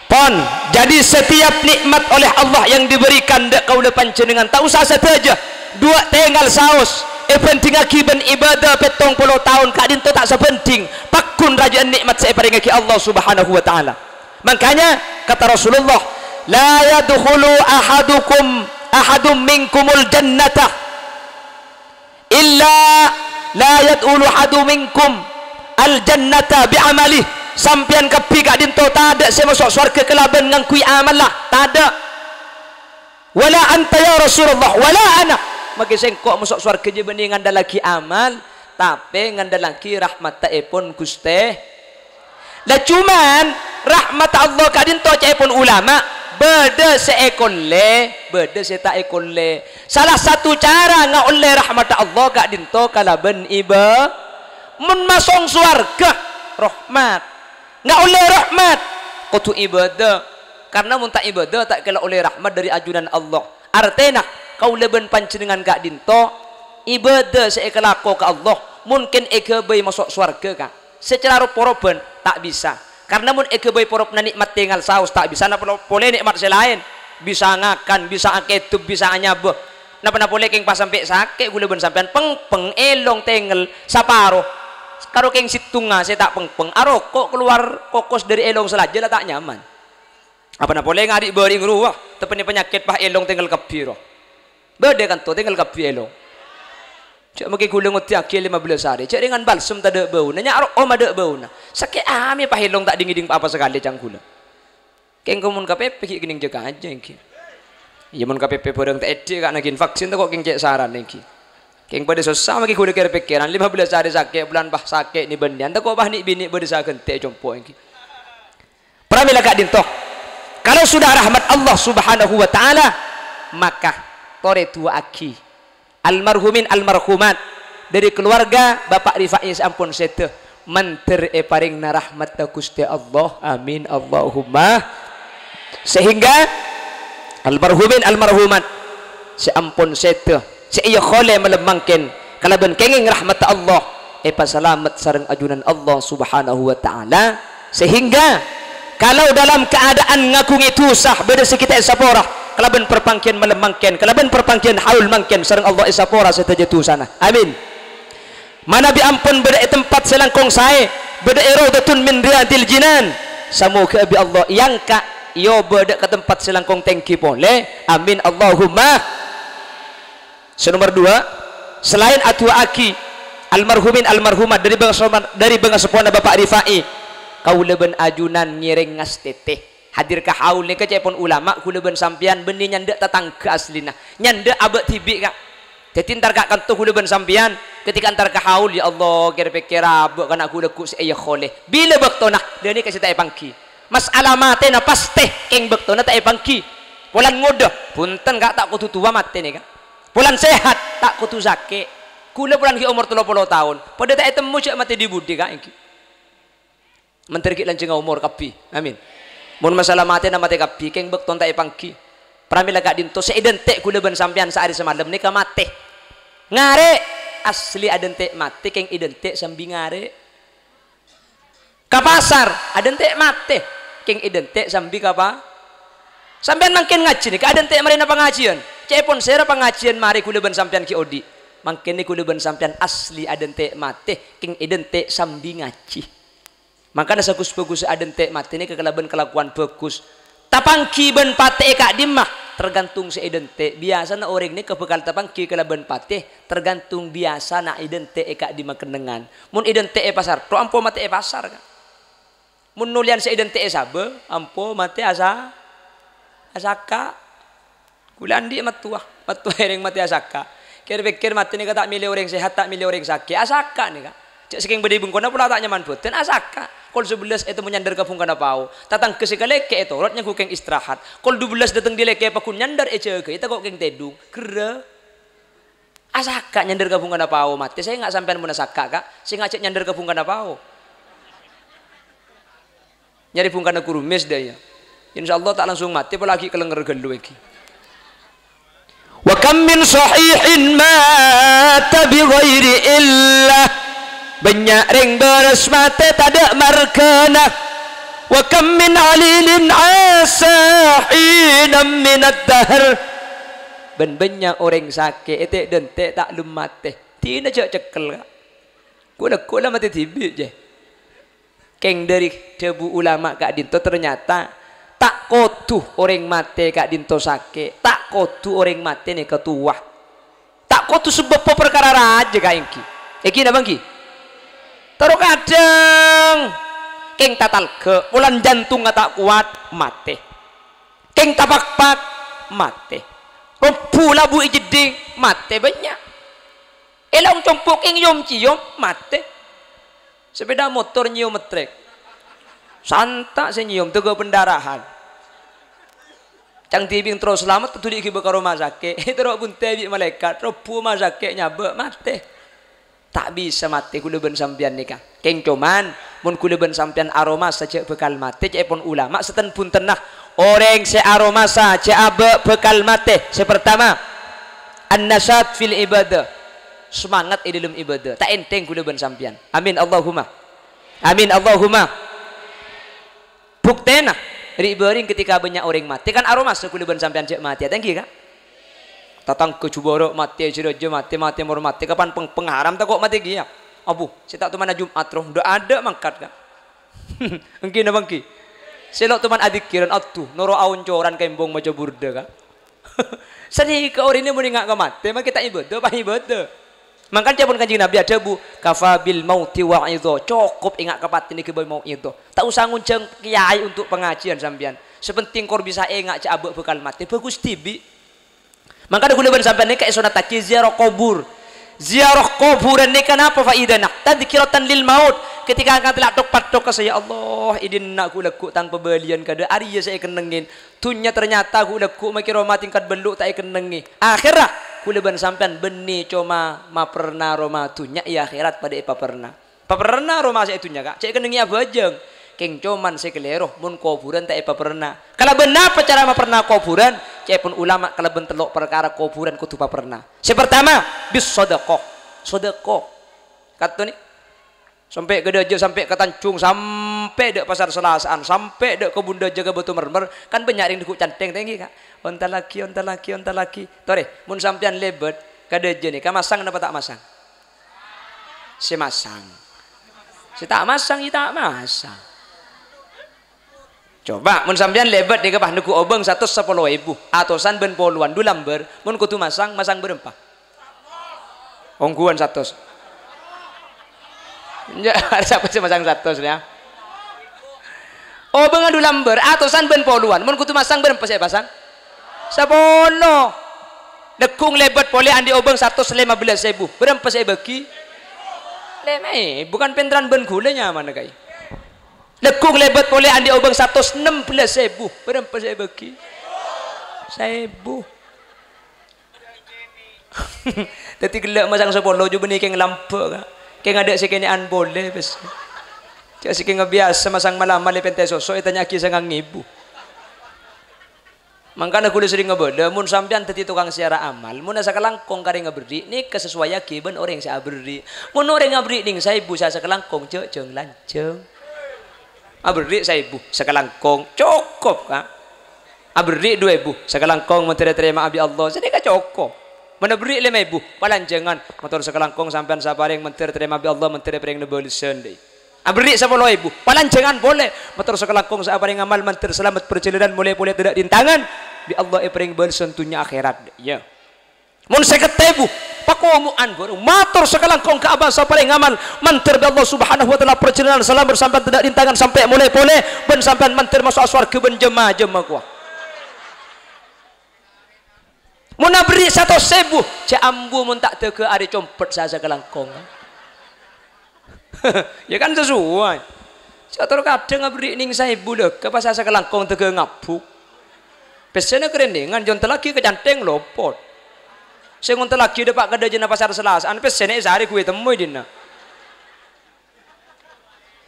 Pon, jadi setiap nikmat oleh Allah yang diberikan dâ' kaulâ panjhennengan, ta' osa sadhâjâ, duwâ' tèngal saos, èbhândhingngaghi bân ibadah pèttong polo taon ka'dinto ta' sabhândhing, paggun rajâ'ân nikmat sè èparèngngaghi Allah Subhanahu wa Ta'ala. Makanya, kata Rasulullah, "La yadkhulu ahadukum, ahadum minkumul jannata." "Illa la yadkhulu ahadun minkum al-jannata bi amalih." Sampèyan kabbhi ka'dinto tadâ' sè maso' sowarghâ kalabân ngangghuy amalla, tadâ'. "Wala anta ya Rasulullah, wala ana." Makè sèngko' maso' sowarghâ jâ' bânnè ngandhâllaghi amal, tapè ngandhâllaghi rahmatta'èpon Ghustè. Lah, cuman rahmat Allah ka'dinto ca'èpon ulama, bâdâ sè èkollè, bâdâ sè ta' èkollè. Salah satu cara ngaollè rahmat Allah ka'dinto kalabân iba-, mon masong sowarghâ, rahmat. Ngaollè rahmat, kodhu ibadah. Karna mon ta' ibadah, ta' kèla ollè rahmat dâri ajunan Allah. Artèna, kaulâ bân panjhennengan ka'dinto, ibadah sè èkalako ka Allah, mungkin èghâbây maso' sowarghâ, Ka'. Secara rob-porobhân ta' bisa. Karna mon èghâbây porobhânna nè'mat tèngal saos ta' bisa, napa lo-, polè nè'mat sè laèn. Bisa ngakan, bisa akèdhep, bisa anyabâ. Napa-napa polè kèng pas sampè' sakè' kaulâ bân sampèyan pèngpèng, èlong tèngèl saparo. Karo kèng sèttonga sè ta' pèngpèng, aroko' kalowar kokos dâri èlong salajâ la ta' nyaman. Apa-napa polè ngarè' bâring rowa, teppa'na panyakèt pas èlong tèngèl kabbhi ro. Bâdâ kanto tèngèl kabbhi èlong. Jâ' makè kaulâ ngoddhiyaghi lèma bellâs arè. Jâ' rèngan balsem tadâ' bâuna, nya' ro'om adâ' bâuna. Sakè' amè pas èlong ta' dhing-ngèdhing pa-apa sakalè ca'na kaulâ. Kèng mon K P P ghi' kennèng jâgâ ajâ ènggi. Iyâ, mon K P P bhârâng ta' èdhi' ka' naghin vaksin, tako' kèng cè' saran ènggi. Kèng padâ sossa makè kaulâ kèr-pèkkèran, lèma bellâs arè sakè', bulân pas sakè' nè-bânnèyan, tako' pas nè'-binè' bâdâ sè aghântè' compo' ènggi. Pramila ka'dinto, kalau sudah rahmat Allah Subhanahu wa Ta'ala, maka torè du'aaghi almarhumin almarhumat dâri keluarga Bapak Rifai sè ampon sèdhâ, mandhâr èparèngana rahmatta Ghustè Allah. Amin, Allahumma. Sehingga almarhumin almarhumat sè ampon sèdhâ, sè èyakholè malem mangkèn kalabân kèngèng rahmatta Allah, èpasalamet sareng ajunan Allah Subhanahu wa Ta'ala, sehingga kalau dalam keadaan ngaghungè dhusa bâdâ sè ghi' ta' èsapora, kalabân parpangghiyân malem mangkèn, kalabân parpangghiyân haul mangkèn, sareng Allah èsapora sadhâjâ dhusana. Amin. Manabi ampon bâdâ è tempat sè langkong saè, bâdâ è raudhatun min riyadil jinan, samoghâ bi' Allah èangka' èobâ dâ' ka tempat sè langkong tèngghi polè. Amin, Allahumma. Sè nomer duwâ', salaèn adu'aaghi almarhumin almarhumat dâri bangsa-, dâri bângaseppona Bapa' Rifai, kaulâ bân ajunan ngèrèng ngastètè. Hadir ka haul nèka ca'èpon ulama, kaulâ bân sampèyan bânnè nyandhâ tatangghâ asllina. Nyandhâ abâ' dhibi', Ka'. Dhâddhi, entar ka' kanto kaulâ bân sampèyan, ketika entar ka haul, "Ya Allah, kèr-pèkkèr abâ' kana' kaulâ ghu' sè èyakholè. Bilâ bâktona?" Dhâ' nèka sè ta' èpangghi. Mas'ala matèna pastè, kèng bâktona ta' èpangghi. Polana ngodâ, "Bhunten, Ka', ta' kodhu towa matè nèka. Polana sehat, ta' kodhu sakè'. Kaulâ polana ghi' omor tello polo taon. Padâ ta' ètemmo jâ' matè dhi-budhi, Ka', èngghi." Mandhâr ghi' lanjhângnga omor kabbhi. Amin. Mon masalah matèna matè kabbhi, kèng bâktona ta' èpangghi. Pramèla ka'dinto sè èdântè' kaulâ bân sampèyan saarè samalem nèka matè. Ngarè', asli adântè' matè, kèng èdântè' sambi ngarè'. Ka pasar, adântè' matè, kèng èdântè' sambi ka pa-, sampèyan mangkèn ngajhi nèka adântè' marèna pangajhiyân. Ca'èpon sèra pangajhiyân marè kaulâ bân sampèyan ghi' odi'. Mangkèn nèka kaulâ bân sampèyan asli adântè' matè, kèng èdântè' sambi ngajhi. Mangkana saghus-bhâghus adântè' matè nèka kalabân kalakowan bhâghus. Tapangghi bân patè è ka'dimma, tergantung sè èdântè'. Biyasana orèng nèka bhâkal tapangghi kalabân patè, tergantung biyasana èdântè' è ka'dimma kennengngan. Mon èdântè' è pasar, tok ampo matè è pasar, Ka'. Mon nolèyan sè èdântè' è sabâ, ampo matè asa-, asaka'. Kaulâ andi' mattowa, mattowa èrèng matè asaka'. Kèr-pèkkèr matè nèka ta' mèlè orèng sehat, ta' mèlè orèng sakè', asaka' nèka. Jâ' sakèng bâdâ è bengkona pola ta' nyaman bâdân, asaka'. Kol sabellâs ètemmo nyandâr ka bhungkana pao. Tatangghâ sè kalèkè' ètorot nyangghu kèng istirahat. Kol dubellâs dâteng dâlèkè' pagghun nyandâr èjâgâi tako' kèng tèdung. Ghârrâ. Asaka' nyandâr ka bhungkana pao matè. Sènga' sampèyan mon asaka', Ka'. Sènga' jâ' nyandâr ka bhungkana pao. Nyarè bhungkana kurumis dâ' iyâ. Insyaallah ta' langsung matè, apalagi kalènger ghâllu èngghi. "Wa kam min sahihin mata bi ghairi illah." Bânnya' rèng bârâs matè tadâ' marghâna. "Wa kam min alilin asa hinan minad dahr." Bân bânnya' orèng sakè' ètè'-dântè' ta' lem matè. Dina jâ' cekkel, Ka'. Ghu-lagghu la matè dhibi', jâ. Kèng dâri dhâbu ulama ka'dinto, ternyata ta' kodhu orèng matè ka'dinto sakè', ta' kodhu orèng matè nèka towa. Ta' kodhu sabâbbhâ parkara rajâ, Ka', èngghi. Èngghi napa èngghi? Terro kadhâng kèng tatalghâ', polana jantongnga ta' kowat, matè. Kèng tapakpak, matè. Robbhu labu è jeddhing, matè bânnya'. Èlong compo' kèng yom-ciyom, matè. Sepeda motor nyèyom metrèk. Santa' sè nyèyom, tèghâ pendarahan. Ca'na dhibi' terro salamet, taduli èghibâ ka roma sakè'. Terro èbunte' bi' malaèkat, robbhu roma sakè' nyabâ', matè. Ta' bisa matè kaulâ bân sampèyan nèka. Kèng coman, mon kaulâ bân sampèyan aromasa jâ' bhâkal matè, ca'èpon ulama, sèten-bhuntenna. Orèng sè aromasa jâ' abâ' bhâkal matè. Sè partama, an-nasyat fil ibadah. Semangat è dâlem ibadah. Ta' ènthèng kaulâ bân sampèyan. Amin, Allahumma. Amin, Allahumma. Buktèna, ri'-bâri' ketika bânnya' orèng matè, kan aromasa kaulâ bân sampèyan jâ' matè, ta' èngghi, Ka'? Tatangghâ jubârâ' matè, sè rajâ matè, matè mor matè, kapan peng-, pengharam tako' matè kèya. Abu, sè ta' tomanna Jum'at rowa, ndak ada mangkat, Ka'. Èngghi napa èngghi? Sè lo' toman adzikirân, adhu, noro' aoncoran kembhâng maca burda, Ka'. Sanèka orèngnga mon enga' ka matè, makè ta' ibadah, apa ibadah? Mangkana ca'èpon Kanjeng Nabi adhâbu, "Kafa bil mauti wa'idha." Cokop enga' ka patèna èghâbây mau'idhah. Ta' osa ngonjhâng kèyaè untuk pengajian sampèyan. Sè penting kor bisa enga' jâ' abâ' bhâkal matè, bhâghus dhibi'. Mangkana kaulâ bân sampèyan nèka èsonattaghi ziarah kubur. Ziarah kuburan nèka napa faidana? Tadzkiratan lil maut. Ketika angkat la thok-pathok ka saya, "Allah, è dinna' ghu-lagghu' tang pabâliyân kadâ' arèya sè èkennengngè." Dhunnya ternyata ghu-lagghu' makè roma tingkat bâllu' ta' èkennengngè. Akhèrra, kaulâ bân sampèyan bânnè coma maperna roma dhunnya, è akhèrat padâ èpaperna. Paperna roma sè è dhunnya, Ka', jâ' èkennengngè abhâjâng. Kèng coman sè kalèro, mon kobhurân ta' èpaperna. Kalabân napa cara maperna kobhurân? Ca'èpon ulama kalabân tello' parkara kobhurân kodhu paperna. Sè partama, bis shadaqah. Shadaqah. Katonè. Sampè' ka dâjâ, sampè' ka Tanjung, sampè' dâ' Pasar Selasaan, sampè' dâ' Kebun Dâjâ ka Batu Mermer, kan bânnya' rèng neggu' canthèng ta' èngghi, Ka'. Onta lagi, onta lagi, onta lagi. Torè, mon sampèyan lèbât ka dâjâ nèka, masang napa ta' masang? Sè masang. Sè ta' masang, ya ta' masang. Coba, mon sampèyan lèbât nèka, pas neggu' obâng satos sapolo èbu, atosan bân polowan, du lambâr, mon kodhu masang, masang bârâmpa? Ongghuwân satos. Enjâ', sapa sè masang satos, ya? Obâng du lambâr, atosan bân polowan, mon kodhu masang bârâmpa sè èpasang? Sapolo. Neggu' lèbât polè andi' obâng satos lèma bellâs èbu, bârâmpa sè èbâgi? Lèma èbu, kan pènteran bân ghulâ nyamana, kaè. Neggu' lèbât polè andi' obâng satos nem bellâs èbu. Bârâmpa sè èbâgi? Saèbu. Dhâddhi ghellâ' masang sapolo jhubâ' nèkèng lambâ', Ka'. Kèng adâ' sè kènè'an polè, bes. Jhâ' sè kèng biyasa masang mal-amal è pèntè soso' ètanya'aghi sangang èbu. Mangkana ghulâ serrèng abâlâ, mon sampèyan dhâddhi tokang sèyara amal, mon sakalangkong karè ngaberri', nèka sesuaiyaghi bân orèng sè aberri'. Mon orèng aberri' nèng saèbu, sa-, sakalangkong jhâ', jhâng-lanjhâng. Aberri' saèbu, sakalangkong, cokop, Ka'. Aberri' du èbu, sakalangkong mandhâr ètarèma bi' Allah, sanèka cokop. Mon aberri' lèma èbu, palanjhângan, mator sakalangkong sampèyan sè aparèng mandhâr ètarèma bi' Allah, mandhâr èparèngana bâlessan, dâi. Aberri' sapolo èbu, palanjhângan polè. Mator sakalangkong sè aparèng amal mandhâr salamet parjhâlânan molè polè tadâ' rintangan, bi' Allah èparèng bâlessan dhunnya akhèrat. Iyâ. Mon sèket èbu, pakomo'an bhâreng. Mator sakalangkong ka abâ' sè aparèng amal, mandhâr bi' Allah Subhanahu wa Ta'ala parjhâlânan salamet sampèyan tadâ' rintangan sampè' molè polè, bân sampèyan mandhâr maso'a sowarghâ bân jemma-jemma kowa. Mon aberri' satos èbu, jhâ' ambu mon ta' dâgâ arè compet sa-, sakalangkong. Ya kan sesuai. Jhâ' tor kadhâng aberri' nèng saèbu lho, ka pasar sakalangkong dâgâ ngabuk. Pèssèna karènèngan, jhâ' ontellaghi ka Cantèng lopot. Sè ngontellaghi dâpa' ka dhâjâna pasar Selasaan, pèssèna èsarè ghuwâ ètemmo è dinna'.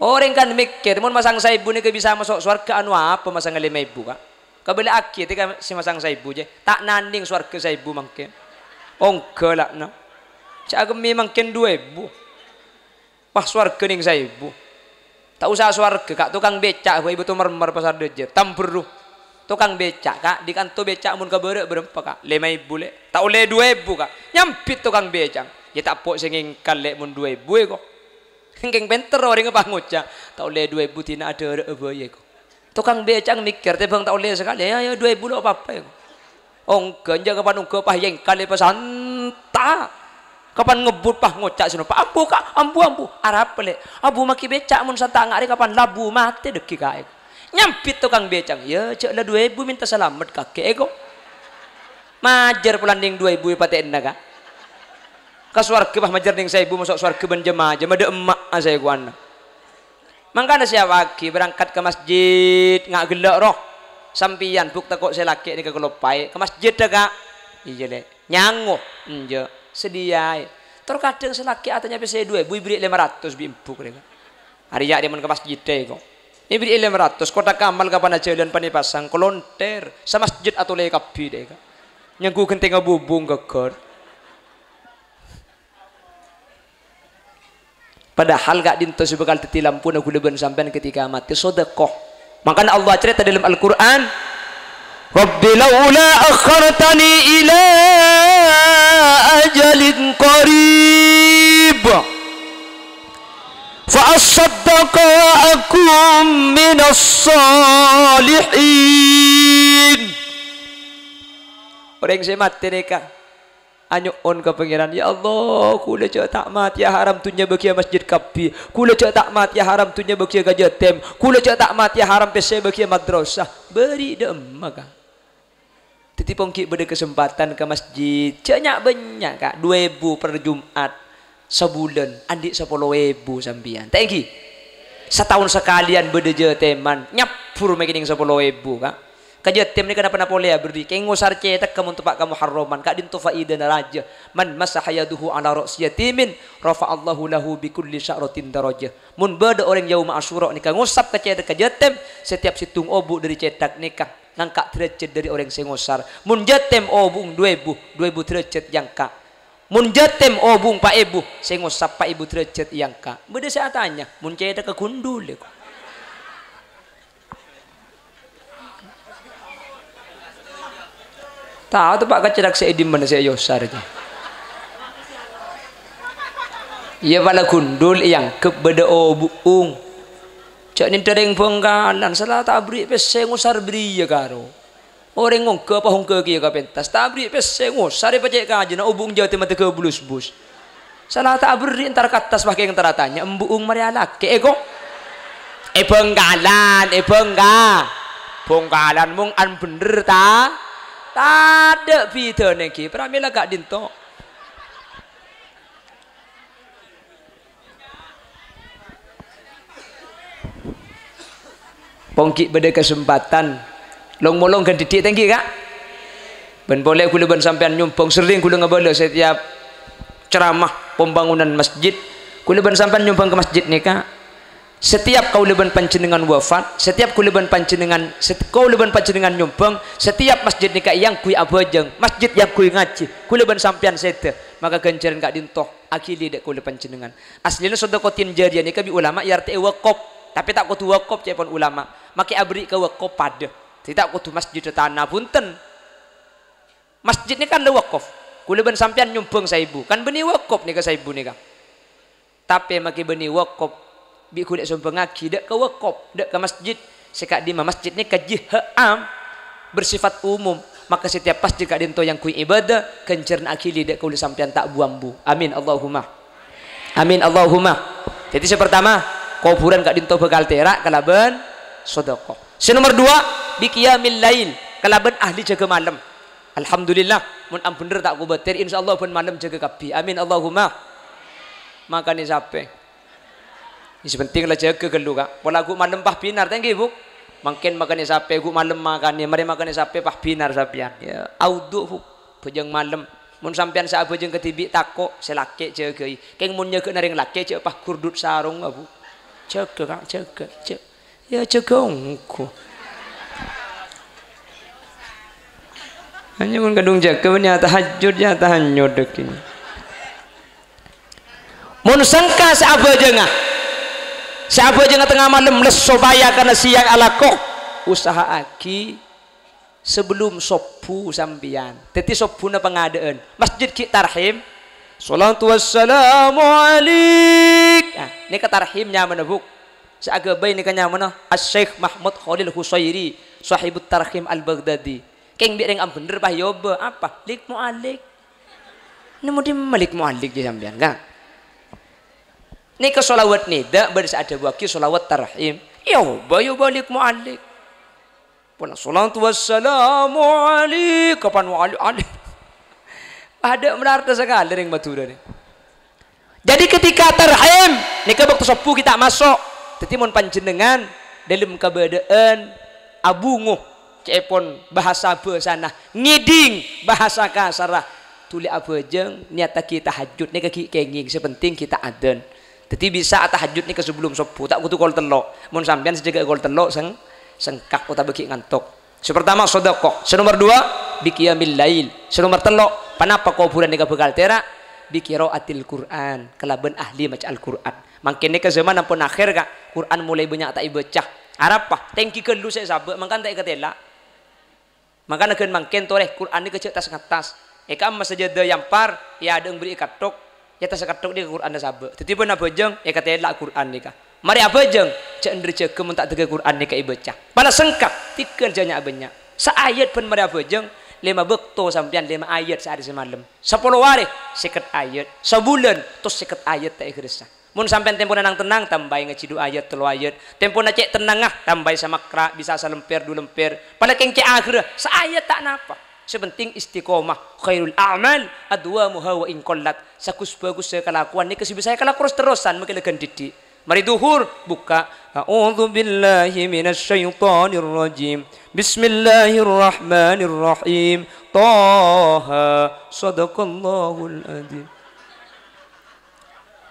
Orèng kan mèkkèr, mon masang saèbu nèka bisa maso' sowarghâ, anu apa masang lèma èbu, Ka'? Kabâlâ'aghi tèka sè masang saèbu, jhâ'. Ta' nanèng sowarghâ saèbu mangkèn. Ongghâ la'na. Jhâ' akemmè mangkèn du èbu. Wah, sowarghâ nèng saèbu. Ta' osa sowarghâ, Ka', tokang bèca' bhâi Bâto Marmer pasar dhâjâ, Tamberru. Tokang bèca', Ka', dâri kanto bèca' mon ka bârâ' bârâmpa, Ka'? Lèma èbu, Lè'. Ta' ollè du èbu, Ka'. Nyambit tokang bèca'. Ya ta' po' sè ngèngkal, Lè', mon du èbu, èko. Kèng pènter orèngnga pas ngoca', "Ta' ollè du èbu, dina adhârâ'â bhâi, èko." Tokang bèca' mèkkèr, "Tèmbhâng ta' ollè sakalè, ya, ya, du èbu lo' apa-apa, èko." Ongghâ, enjâ' kapan ongghâ pas èngkal è pasanta. Kapan ngebbhut pas ngoca' sè noppa', "Ambu, Ka', ambu, ambu." "Arapa, Lè'?" "Abu, makè bèca' mon santa' nga' rè kapan labu matè dhâggi', Ka'." Nyambit tokang bèca', "Ya, jhâ' la du èbu mènta salamet kakè, èko." Majâr polana nèng du èbu èpatè'ana, Ka'. Ka sowarghâ pas majâr nèng saèbu, maso' sowarghâ bân jemma-jemma, dâ' emma'a saèkowanna. Mangkana sèyapaghi berangkat ka masjid, nga' ghellâ' roh. Sampèyan bhuk tako' sè lakè' nèka kaloppaè. Ka masjid, dâ, Ka'? Iyâ, Lè'. Nyango? Enjâ'. Sadhiyâè. Tor kadhâng sè lakè' atanya pèssè du èbu, èberri' lèma ratos bi' embu' rè, Ka'. Arèya' rè mon ka masjid, dâ, èko. Èberri' lèma ratos, kotak amal kapan ajhâlân pan èpasang, kalonthèr. Samasjid atolè kabbhi, dâ, Ka'. Nyangghu ghentèngnga bubung ghâggâr. Padahal ka'dinto sè bhâkal dhâddhi lampuna ghulâ bân sampèyan ketika matè, sodekoh. Mangkana Allah acarèta dâlem Al-Qur'an, "Rabbi laula akhartani ila ajalin qarib, fa assaddaqa wa akun minas salihin." Orèng sè matè nèka anyo'on ka Pangèran, "Ya Allah, ghulâ jhâ' ta' matèya haram dhunnya bâgiyâ masjid kabbhi. Ghulâ jhâ' ta' matèya haram dhunnya bâgiyâ ka jâtèm. Ghulâ jhâ' ta' matèya haram pèssè bâgiyâ madrasah." Bâri' dâ' emma, Ka'. Dhâddhi, pon ghi' bâdâ kasempadhân ka masjid. Jhâ' nya'-bânnya', Ka'. Du èbu per Jum'at. Sabulân, andi' sapolo èbu sampèyan. Ta' ènggi? Sataon sakalèyan bâdâ jâtèman. Nyabbhur mè' kènèng sapolo èbu, Ka'. Ka jâtèm nèka napa-napa ollè aberri', kèng ngosar cèthagghâ mon teppa' ka Muharraman, ka'dinto faidana rajâ. "Man masaha yaduhu ala ra'si yatimin, rafa'allahu lahu bi kulli sya'ratin darajah." Mon bâdâ orèng Yauma Asyura nèka ngosap ka cèthagghâ jâtèm, setiap sèttong obu' dâri cèthak nèka ngangka' dârâjhât dâri orèng sè ngosar. Mon jâtèm obu'na du èbu, du èbu dârâjhât èangka'. Mon jâtèm obu'na pa' èbu, sè ngosap pa' èbu dârâjhât èangka'. Bâdâ sè atanya, "Mon cèthagghâ ghundhul, èko?" Tao teppa' ka cèthak sè è dimma sè èyosar, jâ. Iyâ, pala gundul èangghep bâdâ obu'ung. Jhâ' nèndhâ rèng Bhângkalan, sala ta' aberri' pèssè ngosar bâriyâ karo. Orèng ongghâ apa ongghâ kèya kapentas, ta' aberri' pèssè ngosar èpacè' kajâna obu'ung jâtèm matèghâ bulus-bus. Sala ta' aberri' entar ka attas, pas kèng entar atanya, embu'ung marè alakè, èko? È Bhângkalan, è Bhângka-, Bhângkalan mong an bhendher ta? Tadâ' bhidhâna ghi, pramèla ka'dinto. Pong ghi' bâdâ kasempadhân long-molong ghân diddhi' tèngghi, Ka'. Bân polè ghulâ bân sampèyan nyombhâng, serrèng ghulâ ngabâlâ setiap ceramah pembangunan masjid, ghulâ bân sampèyan nyombhâng ka masjid nèka. Setiap kaulâ bân panjhennengngan wafat, setiap ghulâ bân panjhennengngan, set-, kaulâ bân panjhennengngan nyombhâng, setiap masjid nèka èangghuy abhâjâng, masjid èangghuy ngajhi, ghulâ bân sampèyan sèdhâ, maka ghânjhârân ka'dinto aghili dâ' kaulâ panjhennengngan. Asllina sodakotin jariyah nèka bi' ulama èartè'è wakop, tapè ta' kodhu wakop ca'èpon ulama. Makè aberri' ka wakop padâ. Dhâddhi ta' kodhu masjid tana, bhunten. Masjid nèka kan la wakop. Kaulâ bân sampèyan nyombhâng saèbu, kan bânnè wakop nèka saèbu nèka. Tapè makè bânnè wakop, bi' ghulâ èsombhângaghi dâ' ka wakop, dâ' ka masjid. Sè ka'dimma masjid nèka jihad am, bersifat umum, maka setiap masjid ka'dinto èangghuy ibadah, ghânjhârân aghili dâ' kaulâ sampèyan ta' bu-ambu. Amin, Allahumma. Amin, Allahumma. Dhâddhi, sè partama, kobhurân ka'dinto bhâkal tèra' kalabân sodakoh. Sè nomer duwâ', bi qiyamil lail, kalabân ahli jâgâ malem. Alhamdulillah, mon am bhendher ta' kobâtèr, insyaallah bân malem jâgâ kabbhi. Amin, Allahumma. Makanè sapè? Sè pentèng la jâgâ ghâllu, Ka'. Pola ghu' malem pas bhinar, tèngghi, Bu'. Mangkèn makanè sapè, ghu' malem makanè, marè makanè sapè pas bhinar sampèyan. Yâ, audhu, Bu'. Bhâjâng malem. Mon sampèyan sè abhâjâng kadhibi' tako', sè lakè' jâgâi. Kèng mon nyâgâ'na rèng lakè', jhâ' pas gurdut sarong, Bu'. Jâgâ, Ka', jâgâ, jâ-, yâ, jâgâ ongghu. Hanya mon kadhung jâgâ, bânnè atahajjud, yâ, atahajjud, ghi. Mon sengka sè abhâjângnga, sè abhâjângnga tengnga malem, lè sopajâ kana sèyang alako, usaha'aghi sabellum sobbhu sampèyan. Dhâddhi sobbhuna pangadâ'ân. Masjid ghi' tarhim. Shalatu wassalamu alaik. Nah, nèka tarhim nyamana, Bu'. Sè aghâbây nèka nyamana Asy-Syaikh Mahmud Khalil Husairi, Shahibut Tarhim Al-Baghdadi. Kèng bi' rèng am bhendher pas èobâ. Apa? Lik Mu'alik. Nemmo dimma Lik Mu'alik jâ sampèyan, Ka'? Nèka shalawat nida' bâdâ sè adhâbuwâghi shalawat tarhim. Èobâ, èobâ Lik Mu'alik. Pola shalatu wassalamu alaik, kapan wa ali, ali. Padâ malarta sakalè rèng Madhurâ nè. Jadi ketika tarhim, nèka bâkto sobbhu ghi' ta' maso'. Dhâddhi mon panjhennengngan dâlem kabâdâ'ân abhungo, ca'èpon bhâsa bhâsana, ngèdhing bhâsa kasarra, dhuli abhâjâng, nèyattaghi tahajjud, nèka ghi' kèngèng, sè pentèng ghi' ta' adzan. Dhâddhi bisa atahajjud nèka sabellum sobbhu, ta' kodhu kol tello'. Mon sampèyan sè jâgâ kol tello', seng-, sengka otabâ ghi' ngantok. Sè partama, sodakoh. Sè nomer duwâ', bi qiyamil lail. Sè nomer tello', ponapa kobhurân nèka bhâkal tèra'? Bi qiraatil Qur'an, kalabân ahli maca Al-Qur'an. Mangkèn nèka zaman ampon akhèr, Ka'. Qur'an molaè bânnya' ta' èbâca. Arapa? Tèngghi ghâllu sè èsabâ', mangkana ta' èkatèla'. Mangkana ghân mangkèn torè, Qur'an nèka jhâ' tas-ngattas. È ka'emma sajâdâ èyampar, è adâ'eng bâri' èkatthok, è attas èkatthok nèka Qur'anna sabâ'. Dhâddhi bân abhâjâng, èkatèla' Qur'an nèka. Marè abhâjâng, jhâ' endâr jâgâ mon ta' dâgghâ Qur'an nèka èbâca. Pala sengka, tèghâl jhâ' nya'-bânnya'. Saayat bân marè abhâjâng, lèma bâkto sampèyan lèma ayat saarè samalem. Sapolo arè, sèket ayat. Sabulân, tos sèket ayat ta' èghâressa. Mon sampèyan tempona nang-tennang, tambâi ngajhi du ayat, tello ayat. Tempona cè' tennangnga, tambâi samakra, bisa salèmpèr, du lèmpèr. Pala kèng cè' aghârra, saayat ta' napa. Sè pentèng istiqomah. Khairul a'mal adwamuha wa in qallat. Saghus-bhâghussâ kalakowan nèka sè bisa èkalako ros-terrosan, makè lèghân diddhi'. Marè dhuhur, bukka'. A'udzu billahi minasy syaithanir rajim. Bismillahirrahmanirrahim. Thaha. Shadaqallahul adzim.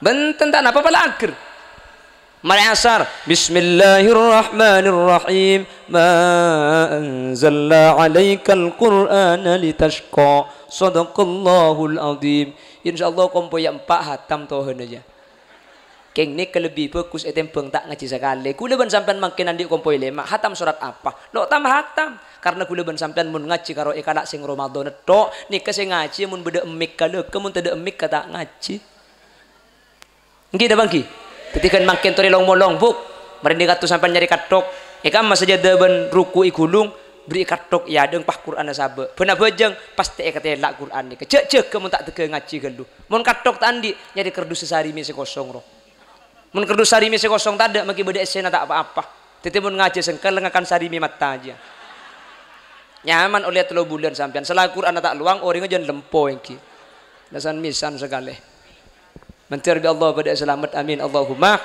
Bhunten ta' napa pala aghâr. Marè asar, "Bismillahirrahmanirrahim. Ma anzalna 'alaikal Qur'ana litasyqa." Shadaqallahul adzim. Insyaallah kompoyya empa' hatam Thahana jâ. Kèng nèka lebbi bhâghus ètèmbhâng ta' ngajhi sakalè. Kaulâ bân sampèyan mangkèn andi' kompoy lèma', hatam sorat apa? Lo' tam-hatam. Karna kaulâ bân sampèyan mon ngajhi karo è kala' sèng Ramadan tho', nèka sè ngajhi mon bâdâ emmik kalèka, mon tadâ' emmik ka ta' ngajhi. Ènggi napa ènggi? Dhâddhi ghân mangkèn torè long-molong, Bu'. Marèna kato sampèyan nyarè katthok. È kamma sajâdâ bân ruku' èghulung, bherri' katthok è adâ'na, pas Qur'anna sabâ'. Bân abhâjâng, pas ta' èkatèla' Qur'an nèka. Jhâ', jhâgâ mon ta' tegghâ ngajhi ghâllu. Mon katthok ta' andi', nyarè kardus sarimi sè kosong, ro. Mon kardus sarimi sè kosong tadâ', maghi bâdâ èssèna ta' pa-apa. Dhâddhi mon ngajhi sengkel, ngakan sarimi matta jiyâ. Nyaman ollè tello bulân sampèyan. Salaèn Qur'anna ta' lowang, orèngnga jân lempo ènggi. Lasan misan sakalè. Mandhâr bi' Allah padâ salamet. Amin, Allahumma.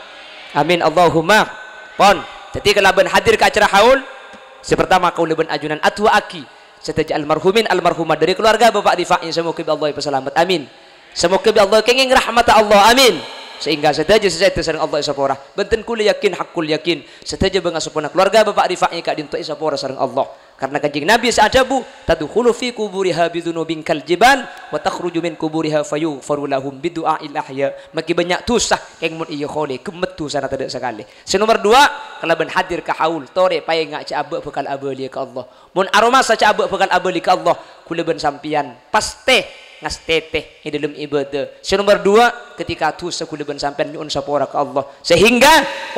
Amin, Allahumma. Pon. Dhâddhi kalabân hadir ka acara haul, sè partama kaulâ bân ajunan adu'aaghi sadhâjâ almarhumin, almarhumat dhâri kalowarga Bapa' Rifa'i, samogâ bi' Allah èpasalamet. Amin. Samogâ bi' Allah kèngèng rahmatta Allah. Amin. Sehingga sadhâjâ sè sèdhâ sareng Allah èsapora. Bhunten, kaulâ yakin, haqqul yakin, sadhâjâ bhângasobbhâna kalowarga Bapa' Rifa'i ka'dinto èsapora sareng Allah. Karna Kanjeng Nabi sè adhâbu, "Tadkhulu fi quburiha bidzunubin kal jibal, wa takhruju min quburiha fayughfaru lahum bidu'ail ahya." Maghi bânnya' dhusa, kèng mon iyâ kholè, ghemmet dhusana tadâ' sakalè. Sè nomer duwâ', kalabân hadir ka haul, torè paènga' jhâ' abâ' bhâkal abâliyâ ka Allah. Mon aromasa jhâ' abâ' bhâkal abâli ka Allah, kaulâ bân sampèyan pastè ngastètè è dâlem ibâdâ. Sè nomer duwâ', ketika dhusa kaulâ bân sampèyan nyo'on sapora ka Allah. Sehingga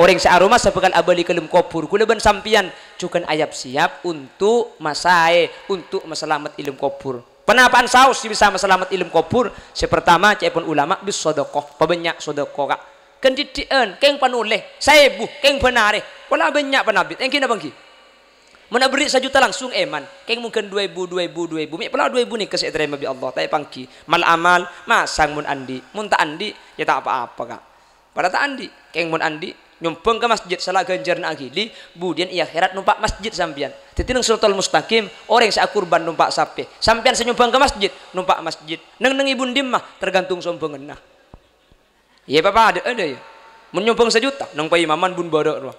orèng sè aromasa bhâkal abâli ka dâlem kobhur, kaulâ bân sampèyan jhughân ayap-siyap untuk masaè, untuk masalamet è dâlem kobhur. Ponapa'an saos sè bisa masalamet è dâlem kobhur? Sè partama, ca'èpon ulama, bis sadaqah. Pabânnya' sadaqah, Ka'. Ghân dhiddhi'ân, kèng panolè, saèbu, kèng bân arè. Pola bânnya' panabit, ènggi napa ènggi? Mon aberri' sajuta langsung èman, kèng mongghân duwâ èbu, duwâ èbu, duwâ èbu, mè' pola duwâ èbu nèka sè ètarèma bi' Allah, ta' èpangghi. Mal-amal, masang mon andi', mon ta' andi', yâ ta' pa-apa, Ka'. Padâ ta' andi', kèng mon andi', nyombhâng ka masjid, sala ghânjhârânna aghili, budiyân è akhèrat nompa' masjid sampèyan. Dhâddhi neng Siratal Mustaqim, orèng sè akurban nompa' sapè. Sampèyan sè nyombhâng ka masjid, nompa' masjid. Neng-neng è bun dimma, tergantung sombhânganna. Iyâ, papadâ'â, yâ. Mon nyombhâng sajuta, neng paimaman bun bârâ' rowa.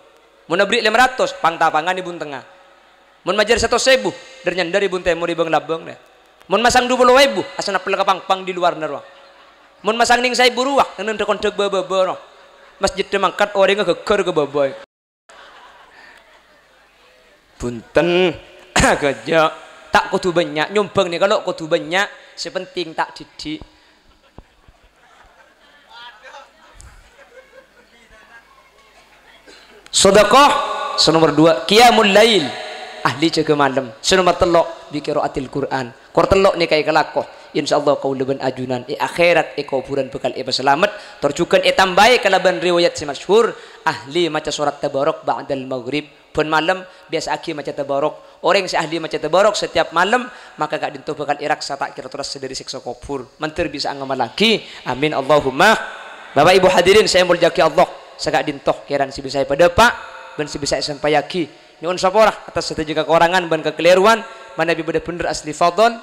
Mon aberri' lèma ratos, pang-tapangan è bun tengnga. Mon majâr satos èbu, dhâr-nyandhâr è bun tèmor è bâng-labâng, yâ. Mon masang du polo èbu, asanappel ka pang-pang è luwarra rowa. Mon masang nèng saèbu rowa, neng-neng dhâ-kondhâk bâ-bâbâ rowa. Masjiddhâ mangkat, orèngnga ghâgghâr ka bâbâ. Bhunten, ghâjâ. Ta' kodhu bânnya', nyombhâng nèka lo' kodhu bânnya', sè penting ta' dhiddhi'. Sadaqah, sè nomer duwâ', qiyamul lail, ahli jâgâ malem. Sè nomer tello', bi qiraatil Qur'an. Kor tello' nèka èkalako, insyaallah kaulâ bân ajunan è akhèrat, è kobhurân bhâkal èpasalamet, tor jhughân ètambâi kalabân riwayat sè masyhur, ahli maca sorat Tabarak ba'dal maghrib. Bân malem, biyasa'aghi maca Tabarak. Orèng sè ahli maca Tabarak setiap malem, maka ka'dinto bhâkal èraksa ta' kèra torassa dhâri sèksa kobhur. Mandhâr bisa'a ngamallaghi. Amin, Allahumma. Bapak Ibu hadirin sè èmoljâ'aghi Allah, saka'dinto kèran sè bisa èpadâpa' bân sè bisa èsampayaghi. Nyo'on sapora atas sadhâjâ kakorangan bân kakalèrowan, manabi bâdâ bhendher asli fadhol,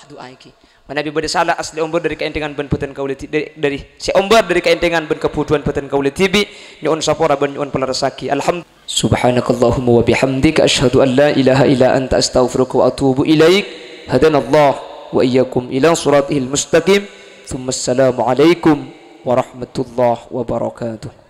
du'aaghi. Manabi bâdâ sala asli ombâr dhâri kaèntèngan bân bhâdhân kaulâ di-, dhâri, dhâri sè ombâr dhâri kaèntèngan bân kabhudhuwân bhâdhân kaulâ dhibi', nyo'on sapora bân nyo'on palerressaghi. Alham-, Subhanakallahumma wa bihamdika, asyhadu an la ilaha illa anta, astaghfiruka wa atubu ilaik. Hadanallah wa iyyakum ila siratihil mustaqim. Tsumma assalamu alaikum warahmatullahi wabarakatuh.